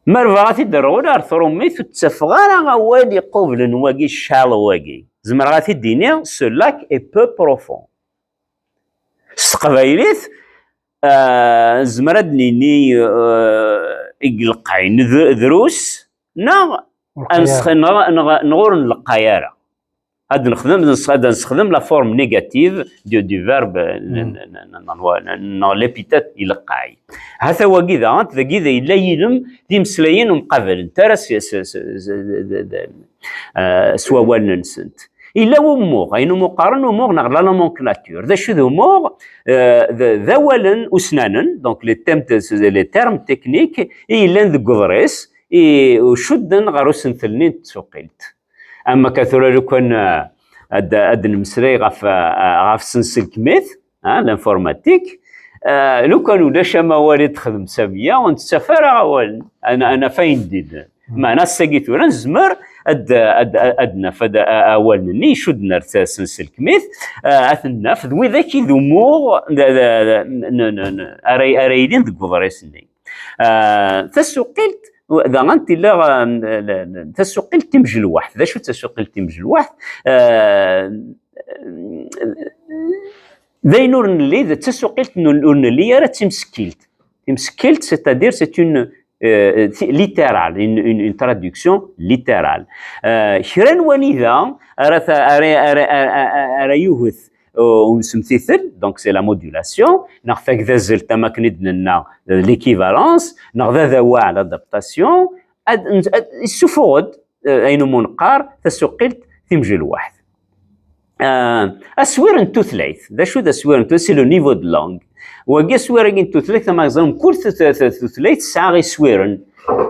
Ma rebɣeɣ ad t-id-rreɣ ula ar trumit, ur ttafeɣ ara awal iqublen wagi, shallow wagi. Zemreɣ ad t-id-iniɣ, ce lac est peu profond. S teqbaylit, ah, nezmer ad d-nini, ah, i ileqqayen d-, drus, neɣ ad nesx-, neɣ, neɣ, neɣ ur nleqqay ara. Ad nexdem, ad nesx-, ad nessexdem la forme négative du, du verbe, n, n, n, n, n, n, n l'épithète ileqqay. Hata wagi daɣen, dagi da yella yilem d imeslayen ur mqabalent ara s, s, s, s, d, d, d, eh, s wawalen-nsent. Yella wumuɣ, ayen umi qqaren umuɣ neɣ la nomenclature. D acu d umuɣ? Eh, d, d awalen usnanen, donc les thèmes de, les termes techniques, i yellan deg uḍris, i, u cudden ɣer usentel-nni n tsuqilt. Am akka tura lukan, eh, ad, ad nemmeslay ɣef, eh, ɣef tsenselkmit, ah, l'informatique, eh, lukan ulac amawal i d-texdem Samiya, ur nettaf ara awalen, ad, ad naf ayen d-illan. Meɛna ass-agi tura nezmer ad, ad, ad, ad naf ad, a-, awalen-nni icudden ar tsenselkmit, eh, ad ten-naf d widak i d umuɣ d, d, d, n, n, n, ara, ara yilin deg uḍris-nni. Ah, tasuqilt, daɣen tella, ah, n, n, n, tasuqilt timjelwaḥt. D acu d tasuqilt timjelwaḥt? Ah, d ayen ur nelli, d tasuqilt n, ur nelli ara d timsekkilt. Timsekkilt, c'est-à-dire, c'est une, euh, littérale, une, une, une traduction littérale. Ah, kra n wanida ara ta-, ara, ara, ara, ara, ara yuget u-, umsemtitel, donc c'est la modulation, neɣ tagdazelt, am akken i d-nenna, euh, l'équivalence, neɣ d adawaɛ, l'adaptation, ad, ad, issufuɣ-d, euh, ayen umi neqqar tasuqilt timjelwaḥt. Euh, aswir n tutlayt, d acu d aswir n tutlayt? C'est le niveau de langue. Wagi aswir-agi n tutlayt, tama, mkul tut-, tut-, tutlayt tesɛa iswiren.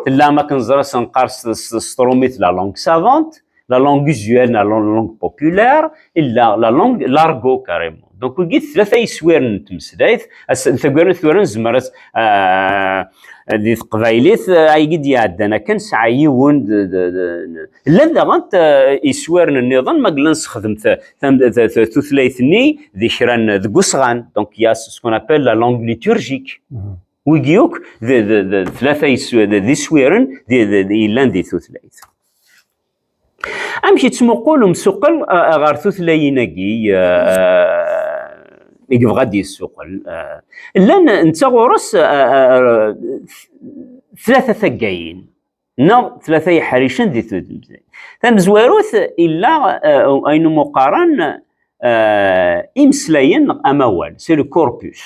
Tella, am akken neẓra, s-, neqqar s, s, s trumit la langue savante, la langue usuelle, la langue, langue populaire, et la, la langue, l'argot carrément. Donc, wigi tlata iswiren n tmeslayt, as-, taggara tura nezmer ad, ah, di teqbaylit, ah, aygi d-iɛeddan akken sɛa yiwen d, d, d, d, llan daɣen, ah, iswiren nniḍen, ma yella nessexdem ta-, tam-, ta-, ta-, tutlayt-nni di kra n, deg usɣan. Donc, il y a ce qu'on appelle la langue liturgique. Wigi akk d, d, d, tlata isw-, d, d iswiren d, d, d, yellan di tutlayt. Amek yettmuqul umsuqqel, a, a, ɣer tutlayin-agi, a, a, i yebɣa ad d-yessuqel? A, llan netta ɣur-s, a, a, a, tlata taggayin, neɣ tlata yeḥricen di tudert. Tamezwarut, illa, a, ayen umi qqaren, a, imeslayen neɣ amawal, c'est le corpus.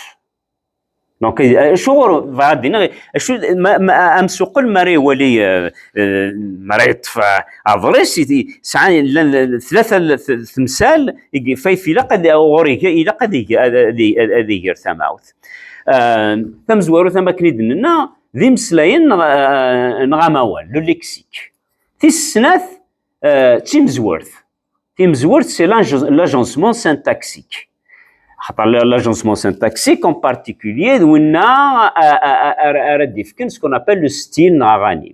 Donc, acuɣer bɣiɣ ad d-iniɣ, acu, ma, ma, amsuqqel mi ara iwali, eh, eh, mi ara yeṭṭef, eh, aḍris, i, i, sɛan, llan, llan tlata l-, t-, temsal, i, f-, f-, ilaq ad, ɣur-, ilaq ad ig-, ad, ad, ad, ad iger tamawt. Eh, tamezwarut, am akken i d-nenna, d imeslayen neɣ, eh, neɣ amawal, le lexique. Tis snat, eh, d timezwert. Timezwert, c'est l'age-, l'agencement syntaxique. Axaṭer l-, l'agencement syntaxique, en particulier, d winna, a, a, a, ara, ara d-ifken ce qu'on appelle le style neɣ aɣanim.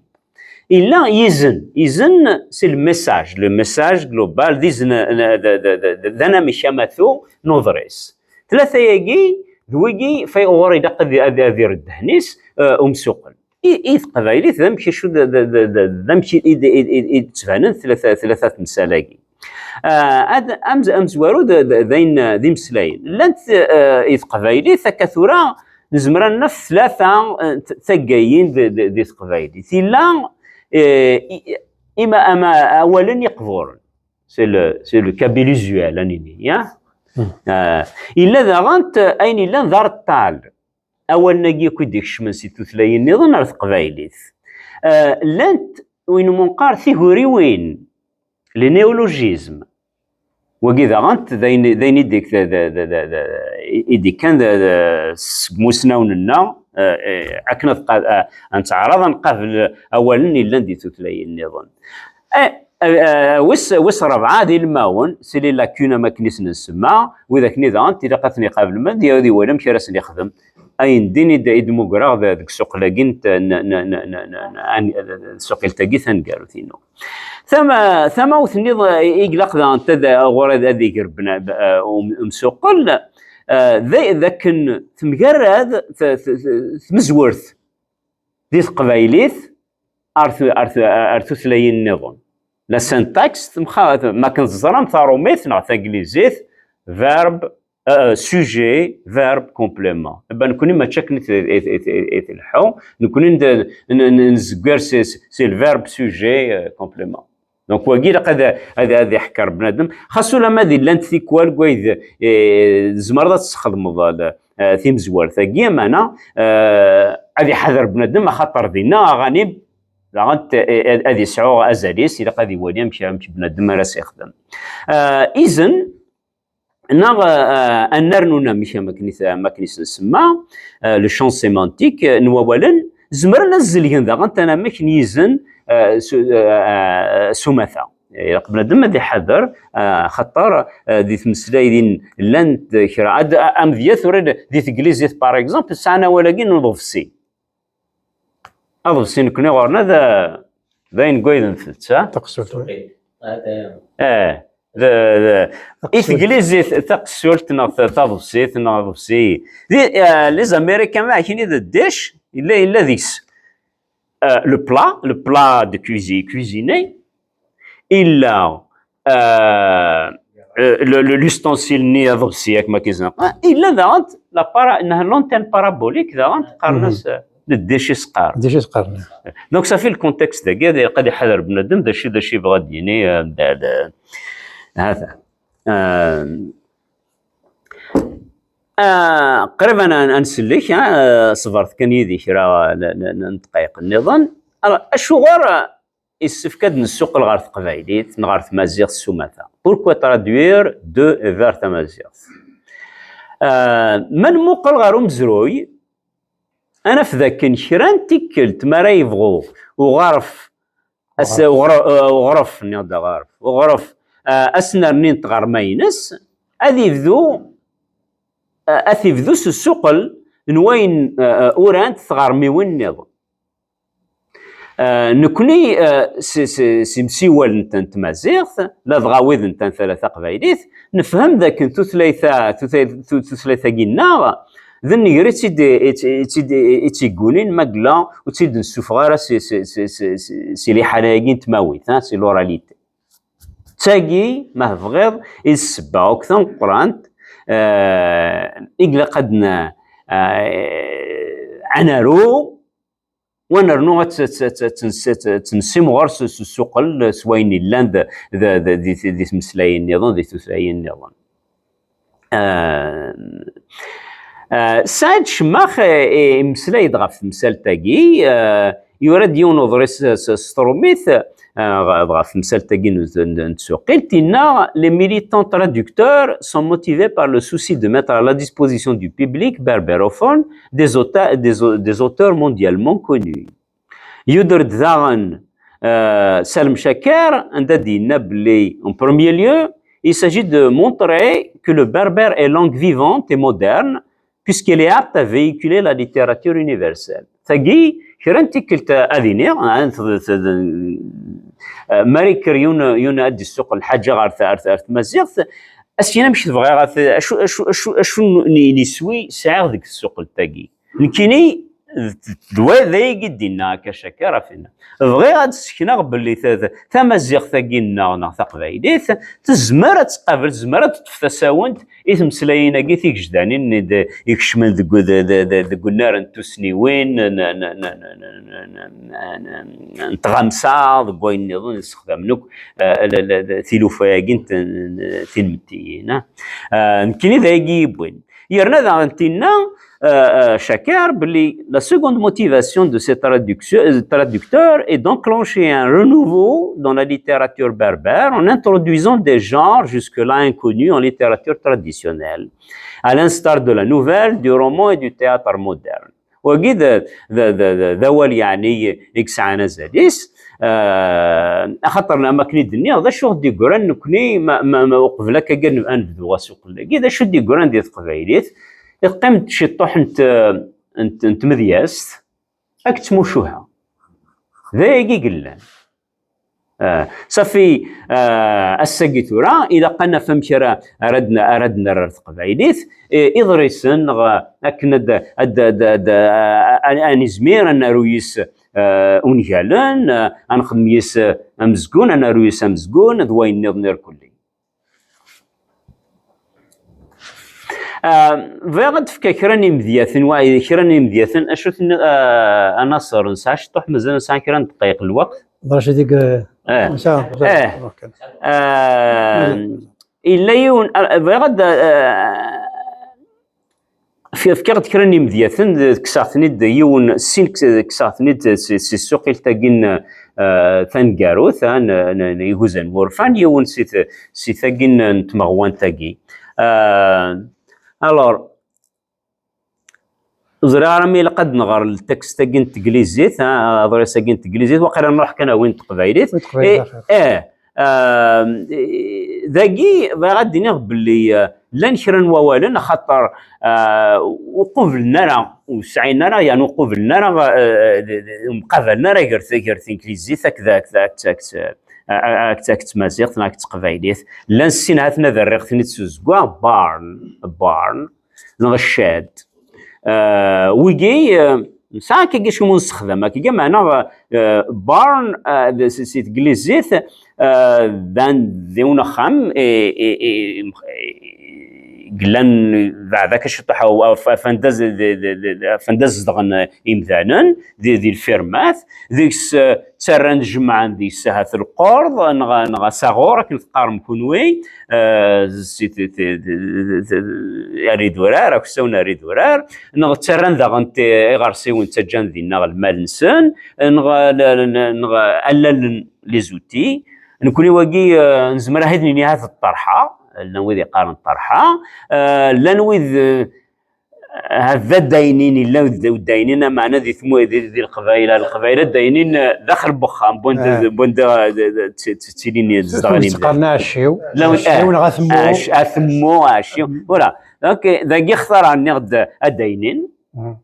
Illa yizen. Izen, c'est le message. Le message global, d izen, n, d, d, d, d, d anamek amatu n uḍris. Tlata-agi, d wigi, f-, ɣur ilaq ad, ad, ad irr ddehn-is, eh, umsuqqel. I, i teqbaylit, d amek acu d, d, d, d, d amek i, i, i, i, i d-ttbanen tlata, tlata temsal-agi? Ah, ad, amez-, amezwaru d, d, d ayen, d imeslayen. Llant, eh, i teqbaylit, akka tura, nezmer ad naf tlata, eh, t-, taggayin d, d, di teqbaylit. Yella, eh, i, ima, ama, awalen iqburen. C'est le, c'est le kabyle usuel, ad nini, ya? Ah, yella daɣen t-, ayen yellan d areṭṭal. Awalen-agi akk i d-ikecmen si tutlayin nniḍen ar teqbaylit. Ah, llant win umi neqqar tiguriwin, les néologismes. Wagi daɣen d ayen, d ayen i d-, d, d, d, d, d, i d-ikkan d, d, seg umusnawen-nneɣ, eh, eh, akken ad qa-, eh, ad nettɛaraḍ ad nqabel awalen yellan di tutlayin nniḍen. Eh, eh, eh, wis, wis rebɛa d ilmawen, c'est les lacunes am akken i sen-nsemma, widak-nni daɣen ilaq ad ten-iqabel ma d, ad iwali amek ara sen-ixdem. Ayen din i d-, i d-mmugreɣ d-, deg ssuqel-agi n t-, n, n, n, n, n, n, n, tsuqilt-agi taneggarut-inu. Tama-, tamawt-nni i ilaq daɣen ad, ɣur ad, ad iger bna-, b-, eh, um-, umsuqel, eh, d, d akken temgarad t-, t-, t-, tmezwert di teqbaylit ar tu-, ar tu-, ar tutlayin nniḍen. La syntaxe, temxa-, ma akken teẓram, tarumit neɣ taglizit, verbe, euh, sujet, verbe, complément. Ben, nekkni mačči akken i t-, i t-, i t-, i t-, i tleḥḥu. Nekkni n-, n-, n-, nezger si, si, si le verbe, sujet, euh, complément. Donc, wagi ilaq ad, ad, ad iḥekker bnadem. Xas ulamma d llant tikwal deg wayd, eh, tzemreḍ ad tesxedmeḍ, eh, timezwert-agi, amana, eh, ad iḥader bnadem, axaṭer dinna, aɣanim, daɣen t-, eh, ad, ad yesɛu azal-is, ilaq ad iwali amek, amek bnadem ara s-ixdem. Eh, izen, neɣ, eh, ad nernu anamek am akken i t-, am akken i s-nsemma, eh, le champ sémantique, eh, n wawalen, zemren ad zelgen daɣen anamek n yizen, eh, s, eh, eh, s umata. Ilaq bnadem ad iḥader, eh, axaṭer, eh, di tmeslayin llant kra. Ad, a-, amedya tura di teglizit, par exemple, sɛan awal-agi n uḍebsi. Aḍebsi nekkni ɣur-neɣ d, d ayen n wayd n tetta. Taqsult, oui. Eh, d, d, i teglizit taqsult neɣ ta-, taḍebsit neɣ aḍebsi. Di, eh, les Américains ma akini d ddic, yella, yella deg-s, eh, le plat, le plat de cuisine, cuisiné, illa, euh, euh, le, le, l'ustensile-nni aḍebsi, yak ma k-izneq. Ah, illa daɣen la para-, neɣ l'antenne parabolique, daɣen qqaren-as, euh, le dish i s-qqaren. Dish i s-qqaren. Donc, ça fait le contexte-agi, ad ilaq ad iḥader bnadem, d acu, d acu yebɣa ad d-yini, euh, d, d, hada. Euh, ah, qrib ad n-, ad nsellek, ah, ṣebret kan yid-i kra n, n, n, n ddqayeq nniḍen. Alors, acuɣer, ah, yessefk ad nessuqel ɣer teqbaylit neɣ ɣer tmaziɣt s umata? Pourquoi traduire de vers tamaziɣt? Ah, ma nmuqel ɣer umezruy, ad naf dakken kra n tikkelt, mi ara yebɣu uɣaref, as-, uɣref. Uɣre-, eh, uɣref, nniɣ-d aɣaref, uɣref, eh, ad s-nerni n tɣerma-ines, ad yebdu, eh, ad t-yebdu s ssuqel n wayen, eh, eh, urant tɣermiwin nniḍen. Eh, nekkni, eh, s, s, s imsiwal n, n tmaziɣt, ladɣa wid n tantala taqbaylit, nefhem dakken tutlayt-a, tutlayt, tu-, tutlayt-agi-nneɣ, d nnger i tt-id-, i tt-, i tt-id-, i tt-iggunin ma yella ur tt-id-nessufeɣ ara si, si, si, si, si, si liḥala-agi n tmawit, ha, si l'oralité. D tagi, ma tebɣiḍ, i d ssebba akk tameqqrant, eh, i ilaq ad n-, eh, ad naru, wa nernu ad t-, t-, t-, t-, t-, t-, t-nessimɣer s, s ssuqel, s wayen yellan d, d, d, di, di tmeslayin nniḍen, di tutlayin nniḍen. Ah, ah, Saɛid Cemmax, eh, eh, imeslay-d ɣef temsalt-agi, ah, yura-d yiwen uḍris s, s, s trumit, ah, ɣ-, ɣef temsalt-agi n, n, n tsuqilt, yenna: Les militants traducteurs sont motivés par le souci de mettre à la disposition du public berbérophone des auta-, des au-, des auteurs mondialement connus. Yuder-d daɣen, euh, Salem Chaker, anda d-yenna belli, en premier lieu, il s'agit de montrer que le berbère est langue vivante et moderne, puisqu'elle est apte à véhiculer la littérature universelle. Tagi, kra n tikkelt, euh, ad iniɣ, hein, t-, t-, t-, euh, mi ara yekker yiwen, yiwen ad d-issuqel lḥaǧa ɣer t-, ɣer t-, ɣer tmaziɣt, as-yin amek tebɣiḍ ad t-, acu, acu, acu, acu n, n, n iswi sɛiɣ deg tsuqelt-agi. Nekkini, d, d, d wa-, d ayagi d-inna akka Caker ɣef inna. Bɣiɣ ad d-ssekneɣ belli ta-, ta-, tamaziɣt-agi-nneɣ neɣ taqbaylit tezmer ad tqabel, tezmer ad teṭṭef tasawent i tmeslayin-agi tigejdanin i d-, ikecmen deg, d-, d-, d-, deg unnar n tussniwin, n, n, n, n, n, n, n, n tɣamsa, deg wayen nniḍen i ssexdamen akk, eh, l-, l-, l-, tilufa-agi n t-, n, n, tinmettiyin, eh. Eh, nekkini d ayagi yewwin. Yerna daɣen tinna, eh, eh, Caker, belli la seconde motivation de ce traductio-, euh, traducteur est d'enclencher un renouveau dans la littérature berbère en introduisant des genres jusque-là inconnus en littérature traditionnelle, à l'instar de la nouvelle, du roman et du théâtre moderne. Wagi d, d, d, d, d awal yeɛni i yesɛan azal-is. Eh, axaṭer am akken i d-nniɣ, d acu i ɣ-d-yeggran nekni, ma, ma, ma uqbel akka ad nebdu asuqel-agi, d acu i d-yeggran di teqbaylit? Iqqim-d ciṭṭuḥ n t-, n t-, n tmedyazt, ad k-ttmucuha. D ayagi i yellan. Ah, safi, ah, ass-agi tura, ilaq ad naf amek ara, ara d-, ara d-nerr ar teqbaylit, i-, iḍrisen, neɣ akken ad, ad, ad, ad, ad, ad nizmir ad naru yis, ah, ungalen, ah, ad nxedm yis, ah, amezgun, ad naru yis amezgun, d wayen nniḍen irkelli. Ah, bɣiɣ ad d-fkeɣ kra n yimedyaten, wa-, kra n yimedyaten, acu tenniḍ, ah, a Naṣer, nesɛa ciṭuḥ, mazal nesɛa kra n ddqayeq n lweqt. D acu i deg, eh, nesɛa, eh, ok. Ah, yella yiwen, ah, bɣiɣ ad, ah, f-, fkiɣ-d kra n yimedyaten, d-, kkseɣ-ten-id yiwen, sin kkseɣ-ten-id si, si tsuqilt-agi n, ah, taneggarut, ah, n, n, n Iguza n Wurfan, yiwen si t-, si tagi n, n tmeɣwant-agi. Ah, alors, ur ẓriɣ ara ma ilaq ad nɣer ltekst-agi n teglizit, ah, aḍris-agi n teglizit, waqila nruḥ kan ar win n teqbaylit. Win n teqbaylit, eh, axir. Eh, ah, dagi bɣiɣ ad d-iniɣ belli, ah, llan kra n wawalen, axaṭer, ah, ur qublen ara, ur sɛin ara, yani ur qublen ara, ah, d-, d-, ur mqabalen ara gar, gar teglizit akked, akked, akked, akked, akked, akked tmaziɣt neɣ akked teqbaylit. Llan sin, ha-ten ad rriɣ-ten-id s uzeggaɣ, barn, barn, neɣ ccad. Ah, wigi, ah, nesɛa akkagi acimi ur nessexdam akkagi, meɛna, ah, barn, ah, d-, si, si teglizit, ah, d an-, d yiwen axxam, i, i, i, i, yellan beɛd akka ciṭuḥ, af-, af-, af anda z-, d-, d-, d-, af anda zedɣen, eh, imdanen, di, di lfirmat, deg-s, eh, ttarran, jemɛen deg-s ahat lqerḍ, neɣ, neɣ asaɣur, akken teqqarem kunwi, eh, si t-, t-, t-, t-, ar idurar, aksawen ar idurar, neɣ ttarran daɣen ti-, iɣersiwen ttaǧǧan dinna lmal-nsen, neɣ, neɣ allalen, les outils. Nekni wagi, eh, nezmer ahat nini ahat d ṭṭerḥa, llan wid yeqqaren ṭṭerḥa, eh, llan wid, eh, ahat d addaynin, yella d, d addaynin, ameɛna di tmu-, di, di Leqbayel, Leqbayel addaynin, eh, daxel n wexxam, wanda, ah, wanda, eh, d, d, tt-, tt-, ttilin zedɣen imdanen. Qqaren aɛecciw. Llan, aɛecciw, eh, neɣ atemmu. Aɛec-, atemmu, aɛecciw. Voilà. Donc, dagi xtareɣ nniɣ-d addaynin. Mhm.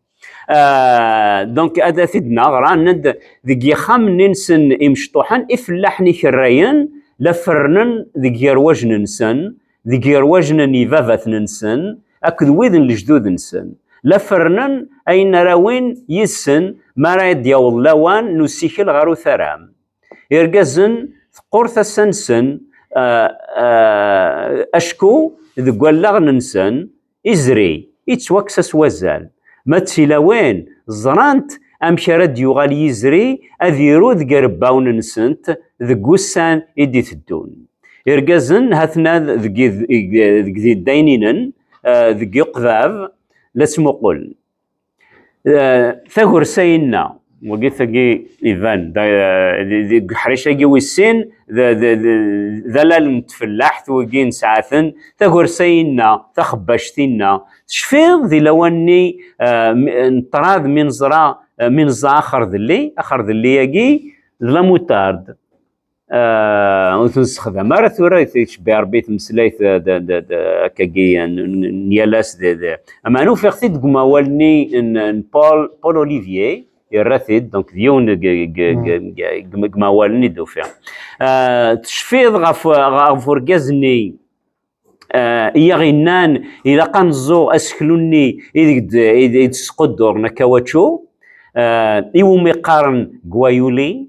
Ah, donc, ad t-id-naɣ, ɣran-d deg yixxamen-nsen imecṭuḥen, ifellaḥen ikerrayen la ferrnen deg yirwajen-nsen, deg yirwajen n yibabaten-nsen akked wid n lejdud-nsen, la ferrnen ayen ara awin yid-sen mi ara d-yaweḍ lawan n usikel ɣer utaram. Irgazen, teqqur tasa-nsen, ah, ah, acku deg wallaɣen-nsen, izri, yettwakkes-as wazal. Ma d tilawin, ẓrant amek ara d-yuɣal yizri ad iru deg irebbawen-nsent deg wussan i d-iteddun. Irgazen, ha-ten-ad deg, deg, deg iddaynin-nsen, ah, deg uqbab, la ttmuqulen. Eh, tagursa-inna, wagi tagi iban, da, eh, di, di, deg uḥric-agi wis sin, d, d, d, d allal n tfellaḥt wagi nesɛa-ten, tagursa-inna, taxebbact-inna, tecfiḍ di lawan-nni, eh, mi, n ṭṭrad mi neẓra, eh, mi neẓra axerdelli, axerdelli-agi d la moutarde. Ah, ur t-nessexdam ara tura, yettcebbiḥ Rebbi tmeslayt, d, d, d, akkagi n, n, n yal ass, d, d, ameɛna ufiɣ-t-id deg umawal-nni n, n Paul, Paul Olivier, yerra-t-id, donc d yiwen deg, deg, deg, deg, deg, deg umawal-nni i d-ufiɣ. Ah, tecfiḍ ɣef, ɣef urgaz-nni, eh, i aɣ-yennan ilaq ad neẓẓu aseklu-nni i deg d-, i d-, i d-squdduren akawaču, eh, iwumi qqaren Gwayuli,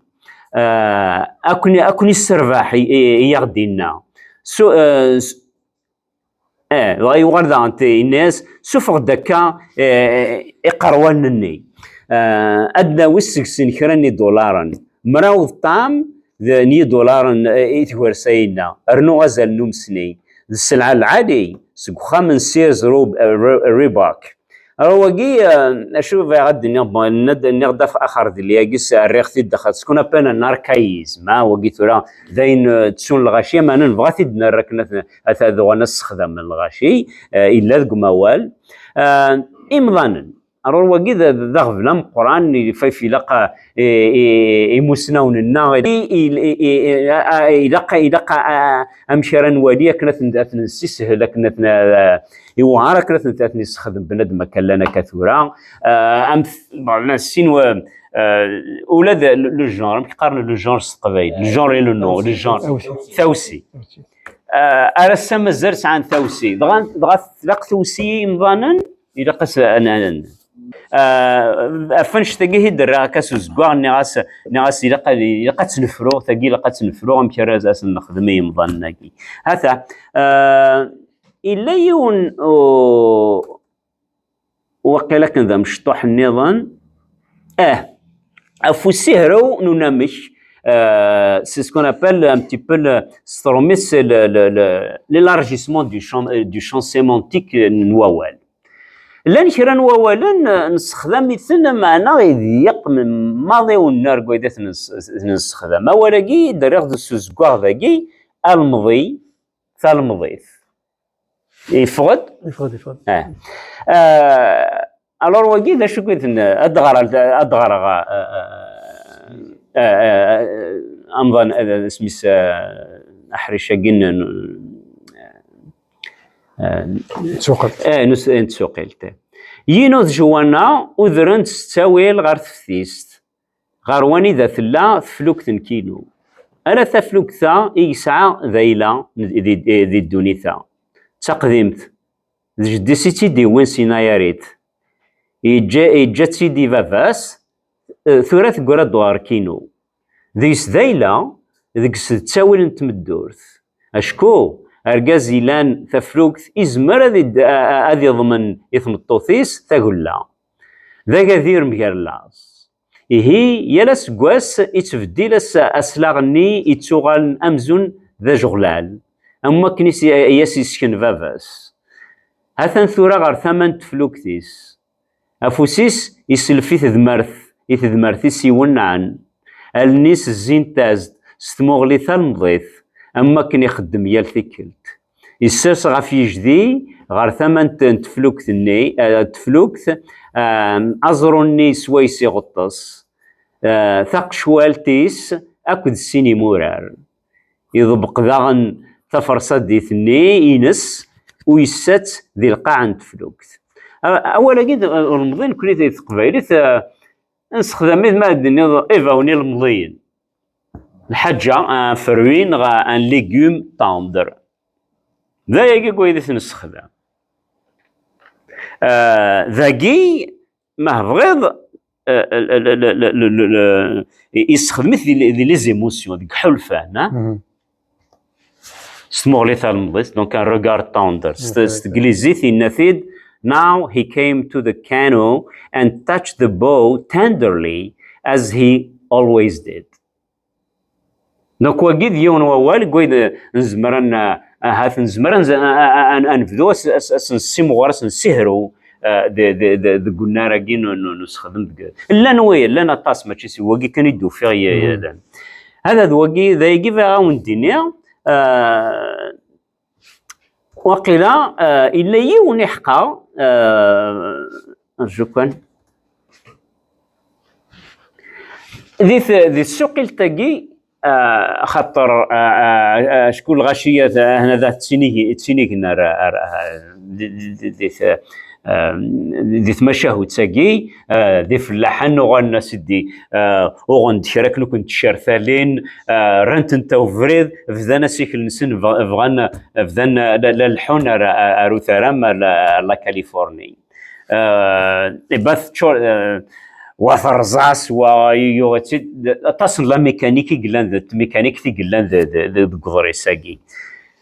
eh, akken, akken isserbaḥ i, i, i aɣ-d-inna. So, eh, s-, eh, dɣa yuɣal daɣen t-, yenna-yas, "Sufeɣ-d akka, eh, iqerwanen-nni. Eh, ad d-nawi seg-sen kra n yidularen. Mraw d ṭam d, n yidularen, eh, i tgersa-inna. Rnu azal n umesni. D sselɛa lɛali, seg uxxam n Sears Rob-, eh, Re-, Roebuck." Ara wagi, eh, acu bɣiɣ ad d-iniɣ, bon, nniɣ-d af-, axerdil-agi s-, rriɣ-t-id daxel, ce qu'on appelle un archaïsme, ah, wagi tura, d ayen, eh, ttun lɣaci, ama nebɣa ad t-id-nerr akken ad, ad, ad uɣalen ad sexdamen lɣaci, eh, illa deg umawal. Eh, imḍanen, aruṛ wagi d, d aɣbel ameqqran, i, f-, f-, ilaq, eh, i, i, imusnawen-nneɣ, i, i, i, i, a, a, ilaq, ilaq, a, a, amek ara nwali akken ad ten-, ad ten-nessishel, akken ad ten-, a, iwɛer akken ad ten-, ad ten-issexdem bnadem akka llan akka tura. A, am t-, bon, llan sin wa, a, ula d le, le genre, amek qqaren le genre s teqbaylit? Le genre et le nom, le genre. Tawsi. Tawsi. Tawsi. A, ar ass-a mazal sɛan tawsi. Dɣa, dɣa tlaq tawsi i yimḍanen, ilaq-as an, an, an, Ah, ɣef annect-agi i d-rriɣ akka s uzeggaɣ, nniɣ-as, nniɣ-as ilaq ad, ilaq ad tt-nefru, tagi ilaq ad tt-nefru, amek ara as-, as-nexdem i yimḍanen-agi. Hata, ah, illa yiwen u-, waqil akken d amecṭuḥ nniḍen. Ah, ɣef usihrew n unamek, ah, c'est ce qu'on appelle un petit peu le, s tṛumit, c'est le, le, le, l'élargissement du champ, du champ sémantique n wawal. Llan kra n wawalen, eh, nessexdam-iten, meɛna iḍeyyeq m-, maḍi unnar deg wayen i ten-ness-, nessexdam. Awal-agi i d-rriɣ d s uzeggaɣ dagi, almḍi, talmḍit. Yeffeɣ-d? Yeffeɣ-d, yeffeɣ-d. Ah. Ah, alors, wagi d acu i d-, ad d-ɣreɣ, ad d-ɣreɣ, ah, ah, ah, ah, ah, amḍan, ah, isem-is, ah, aḥric-agi n, n, ah, n tsuqilt. Eh, n us-, n tsuqilt. Yino d Joanna udren-d s ttawil ɣer teftist, ɣer wanida tella teflukt n Kino. Ala taflukt-a i yesɛa d ayla di, di, di ddunit-a. D taqdimt. D jeddi-s i tt-id-iwwin si Nayarit. Yeǧǧa, yeǧǧa-tt-id i baba-s, eh, tura teggra-d ɣer Kino. Deg-s d ayla, deg-s d ttawil n tmeddurt. Acku argaz ilan taflukt izmer ad id-, a, a, ad iḍmen i tmeṭṭut-is tagella. D agadir mgar laẓ. Ihi, yal aseggas ittbeddil as-, aslaɣ-nni ittuɣalen amzun d ajeɣlal, am wakken i s-, i as-yessken baba-s. Atan tura ɣer tama n teflukt-is. Afus-is islef i tedmert, i tedmert-is iwennɛen. Allen-is zzint-as-d s tmuɣli talemḍit, am wakken ixeddem yal tikkelt. Issers ɣef yejdi, ɣer tama n t-, n teflukt-nni, eh, teflukt, eh, aẓru-nni swayes iɣeṭṭes, eh, taqecwalt-is akked sin imurar. Iḍebbeq daɣen taferṣadit-nni ines, u yessa-tt di lqaɛa n teflukt. A-, awal-agi d, ur nemmḍi nekkni di teqbaylit, eh, nessexdam-it ma ad d-tiniḍ ibawen ilemḍiyen. Lḥaǧa, un fruit neɣ un légume tendre. D ayagi i t-nessexdam. Ah, dagi, ma tebɣiḍ, eh, l-, l-, issexdem-it di, di les émotions, deg iḥulfan, ha? Mhm. S tmuɣli talemḍit, donc un regard tendre. S, s teglizit, yenna-t-id, "Now he came to the canoe and touched the bow tenderly as he always did." Donc, wagi d yiwen wawal, deg wayen nezmer ad n-, ahat nezmer ad nz-, a, a, a, a, ad nebdu as-, as-, as-, nessimɣur, as-nessihrew, eh, de-, de-, de-, deg unnar-agi n, n, n usexdem deg, llan wi, llan aṭas, mačči s wagi kan i d-ufiɣ ye-, mhm, llan. Hada d wagi, d ayagi bɣiɣ ad wen-d-iniɣ, eh, Waqila, eh, yella yiwen iḥeqqa, eh, rju kan. Di t-, di tsuqilt-agi, eh, xaṭer, eh, eh, eh, acku lɣaci-a, eh, hna da ttinigen, ttinigen ar, ar, eh, di, di, di, di t-, eh, di tmacahut-agi, eh, d ifellaḥen uɣalen-as-d i, eh, uɣen-d kra akken ur kent-tcertalin, eh, rran-tent ubrid, bdan asikel-nsen, bɣ-, bɣan, bdan la, la leḥḥun ar, ar, ar utaram, ar la, ar la Californie. Eh, ibat tčur, eh, wa terẓa-s, wa yuɣ-itt-id. Aṭas n la mécanique i yellan, d tmikanik i yellan d, d, d, deg uḍris-agi.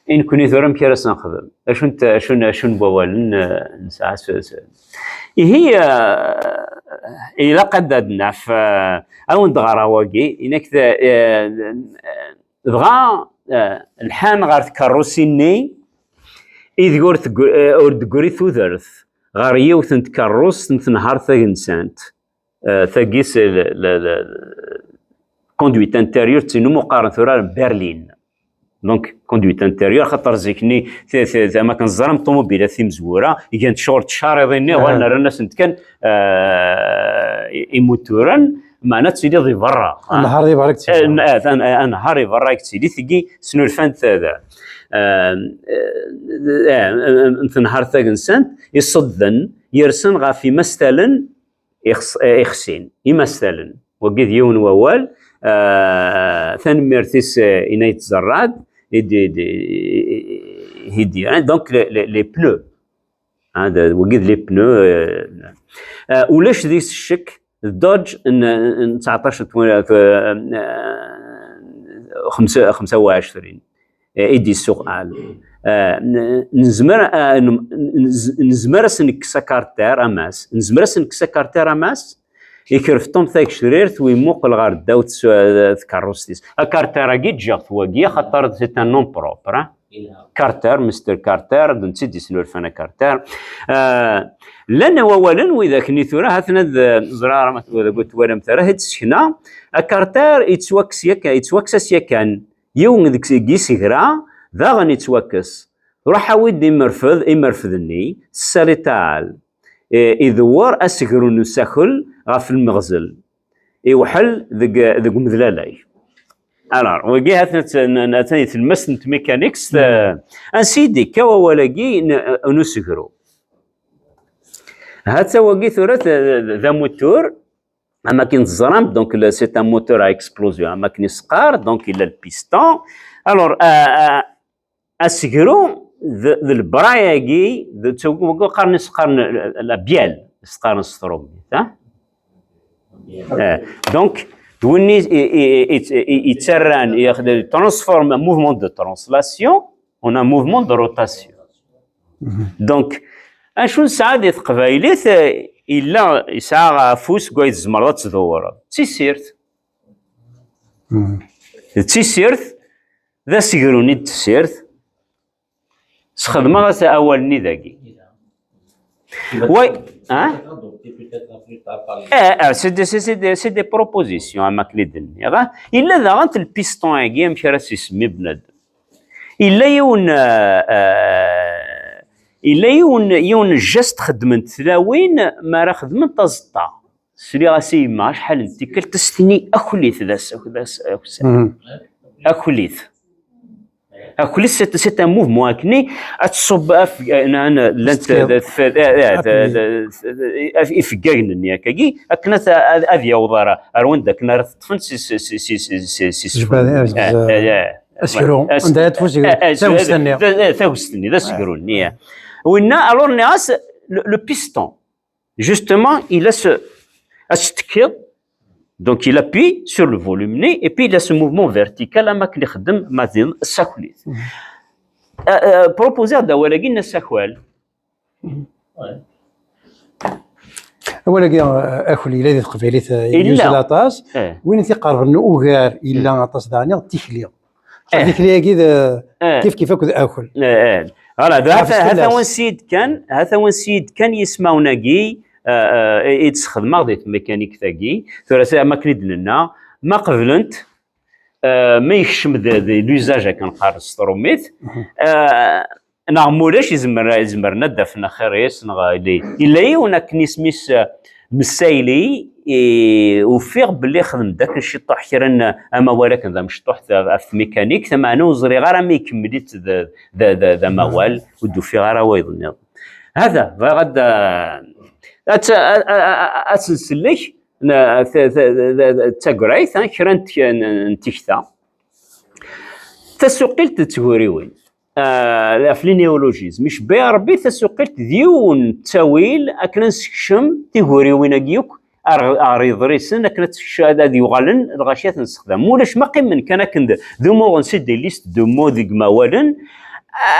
I nekkni tura amek ara s-nexdem? Acu n t-, acu n, acu n wawalen, eh, nesɛa s, s, ihi, eh, ilaq ad d-naf, eh, awen-d-ɣreɣ wagi, inak d, eh, dɣa, eh, lḥan ɣer tkeṛṛusin-nni ideg ur tegr-, eh, ur d-tegri tudert, ɣer yiwet n tkeṛṛust n tenhert tagensant. Eh, tagi, c'est le, le, le, conduite intérieure, ttinu mu qqaren tura berline. Donc, conduite intérieure, xaṭer zik-nni, t-, t-, t-, ma kan ẓẓar am ṭumubilat timezwura, gan-d ccɣel tcariḍin-nni, ah, ɣur-, rran-asen-d kan, eh, i-, imuturen, meɛna ad tiliḍ di berra. Anehhar di berra i k-ttiliḍ. Eh, n-, eh, an-, eh, anehhar di berra i yettili, tigi snulfant da. Eh, eh, eh, n tenhert tagensant, iṣedden, yersen ɣef imastalen, ixs-, eh, ixsin, imastalen. Wagi d yiwen wawal, eh, tanemmirt-is, eh, Inayt Zerrad, i d-, i d-, i d-, i d-, donc les, les, les pneus. Ah, d-, wagi d les pneus, eh, eh, ulac deg-s ccek, d Dodge n, n tseɛṭac, eh, xemsa, xemsa u ɛecrin. Eh, i d-isuɣal. Eh, n-, nezmer, eh, n-, nez-, nezmer ad s-nekkes akarter amas. Nezmer ad s-nekkes akarter amas, ikref Tom tagecrirt u imuqel ɣer ddaw ts-, eh, tkeṛṛust-is. Akarter-agi ǧǧiɣ-t wagi, axaṭer c'est un nom propre, hein? Carter, Mister Carter, d netta i d-yesnulfan akarter. Eh, llan wawalen widak-nni tura, ha-ten-ad, eh, ẓriɣ ara ma t-, twalam ara, ad t-id-sekneɣ. Akarter yettwakkes yak-, yettwakkes-as yakan. Yiwen deg, deg yisegra, daɣen yettwakkes. Ruḥ awi-d imerfed, imerfed-nni, tessaliḍ-t, eh, idewwer asegru n usakel ɣef lmeɣzel. Iwḥel deg, deg umedlalag. Alors, wagi ha-t-, ha-t-, ha-t-, ha-t-, di tlemmast n tmikanikt, eh, ansi i d-ikka wawal-agi n, n usegru? Ha-t-a wagi tura d, d, d amutur, am akken teẓram, donc, le, c'est un moteur à explosion, am akken i s-qqar, donc, il a le piston. Alors, euh, euh, asegru d, d lebray-agi, d, d, qqaren, s-qqaren la bielle, s-qqaren s trumit, ha? Eh, donc, d win i, i, i, i, i, yettarran, i, transforme un mouvement de translation en un mouvement de rotation. Donc, acu nesɛa di teqbaylit, eh, illa, yesɛa afus deg wayen tzemreḍ ad tdewwreḍ. D tissirt. D tissirt, d asegru-nni n tessirt. Sxedmeɣ as-, awal-nni dagi. Wa, hein? Eh, eh, c'est des, c'est, c'est des, c'est des propositions, am akken i d-nniɣ, hein? Yella daɣen le piston-agi, amek ara s-isemmi bnadem? Yella yiwen, eh, eh, yella yiwen, yiwen n geste xeddment tlawin mi ara xedment aẓeṭṭa. Sliɣ-as i yemma acḥal n tikkelt, s-tini akli-t d as-, d as-, aksa. Akli-t. Akli-t, c'est, c'est un mouvement akkenni, ad tṣubb af-, eh, na-, na-, llant, eh, ifeggagen-nni akkagi, akken ad, ad, ad yaweḍ ar, ar wanda akken ara teṭṭfen si, si, si, si, si, si, si, si, eh, eh, eh, asegru, as-, anda ara tfuz, eh, eh, tagest-nni. Eh, eh, tagest-nni, d asegru-nni. Winna, alors, nniɣ-as, le, le piston. Justement, il a ce, as-tekkiḍ, donc il appuie sur le volume-nni, et puis il a ce mouvement vertical, am akken ixeddem ma din saklit. Euh, euh, proposer-d awal-agi n asakal. Awal-agi, euh, akli, yella di teqbaylit, euh, yella. Yuzzel aṭas. Eh. Win i t-iqerben ugar, yella aṭas daɣen, d tikli. Eh. Tikli-agi d, eh, kif kif akked akl. Eh, eh. Voilà, d, ɣef hata, hata wansi d-kkan, hata wansi d-kkan yismawen-agi, eh, eh, i, i d-sxedmeɣ di tmekanikt-agi. Tura, s-, am akken i d-nenna, ma qeblent, eh, ma yekcem d, d l'usage akken qqaren s trumit, eh, neɣ mulac, izmer, izemren ad d-afen axir-is, neɣ yella, yella yiwen akken isem-is, eh, Messayli, i, ufiɣ belli xdem-d akken ciṭuḥ kra n amawal akken d amecṭuḥ ɣef tmikanikt, meɛna ur ẓriɣ ara ma ikemmel-itt d, d, d, d amawal, ur d-ufiɣ ara wayeḍ nniḍen. Hada, bɣiɣ ad, ad, ad, ad, ad, ad s-nsellek, n, t-, t-, t-, t-, d tagrayt, ha, kra n t-, n, n tikta. Tasuqilt d tguriwin. Ah, ɣef les néologismes. Icebba-yaɣ Rebbi tasuqilt d yiwen n ttawil akken ad nsekcem tiguriwin-agi yakk ar, ar iḍrisen akken ad tekc-, ad, ad yuɣalen lɣaci ad ten-nessexdam. Mulac ma qqimen kan akken d, d umuɣ n sidi list d umu deg mawalen,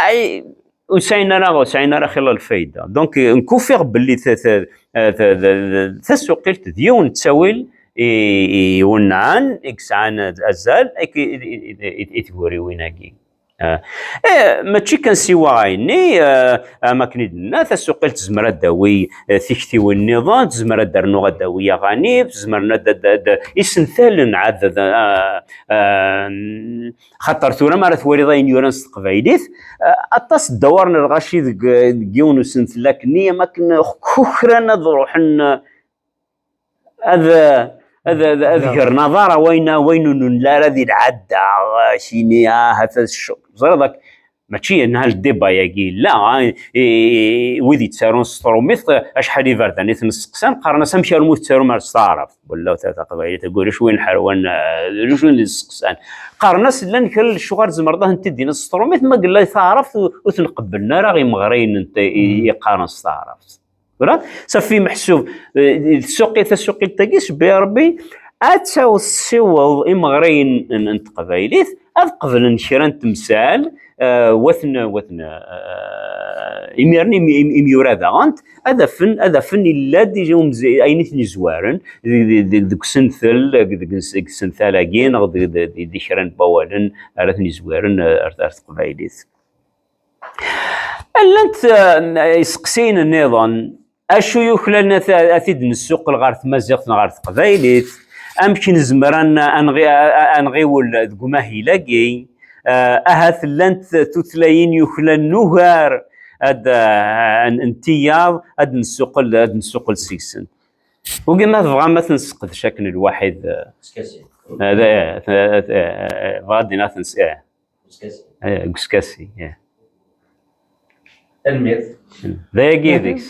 ay, ur sɛin ara, ur sɛin ara xilla lfayda. Donc, nkufiɣ belli ta-, ta-, ta-, ta-, ta-, tasuqilt d yiwen n ttawil i, i iwennɛen, i yesɛan azal, i, i, i, i, i tguriwin-agi. Ah, eh, mačči kan siwa ayenni, eh, am akken i d-nenna, tasuqilt tezmer ad d-tawi, eh, tiktiwin nniḍen, tezmer ad d-ternu ad d-tawi aɣanib, tezmer ad, ad, ad, ad, isentalen ɛad, ad, ah, ah, xaṭer tura mi ara twaliḍ ayen yuran s teqbaylit, ah, aṭas n ddawar n lɣaci deg, deg yiwen n usentel akkenni, am akken kukran ad ruḥen, ad, ad, ad, ad gren aḍar a wayen, a wayen ur nella ara di lɛadda, kini, ah, ahat ad ccɣel. Ẓriḍ ak-, mačči yenha ldeba-agi yella, ah, i, i, wid yettarun s tṛumit, acḥal iberdan i ten-sseqsan, qqaren-as: "Amek armi ur tettarum ar s taɛrabt?" Wala ta-, taqbaylit, ulac win ḥerwan, ah, ulac win yesseqsan. Qqaren-as: "Llan kra n lecɣal tzemreḍ ad tent-id-tiniḍ s tṛumit, ma yella taɛrabt ur, ur ten-qebblen ara imeɣriyen n t-, i, i qqaren s taɛrabt." Tura, safi meḥsub, eh, tsuqi-, tasuqilt-agi, sebbi Rebbi, ad taweḍ tessiweḍ imeɣriyen n, n teqbaylit, ad qeblen kra n temsal, eh, waten, waten, eh, imiren im-, im-, imyura daɣen, ad afen, ad afen illa-d i umze-, ayen i ten-izwaren, deg, deg, deg, deg usentel, deg, deg, deg usental-agi, neɣ deg, deg, deg, deg kra n wawalen ara ten-izwaren, eh, ar, ar teqbaylit. Llant, eh, iseqsiyen nniḍen. Acu yuklalen ad, ad t-id-nessuqel ɣer tmaziɣt neɣ ɣer teqbaylit? Amek nezmer ad n-, ad nɣi-, ad nɣiwel deg umahil-agi? Eh, ahat llant tutlayin yuklalen ugar ad, eh, n, n tiyaḍ ad nessuqel, ad nessuqel seg-sen. Wigi ma tebɣam ad ten-nesseqdec akken lwaḥid, eh, eh, eh, eh, bɣa ad d-iniɣ ad ten-s-, eh. Eh, deg uskasi, eh. Tanemmirt. D ayagi deg-s.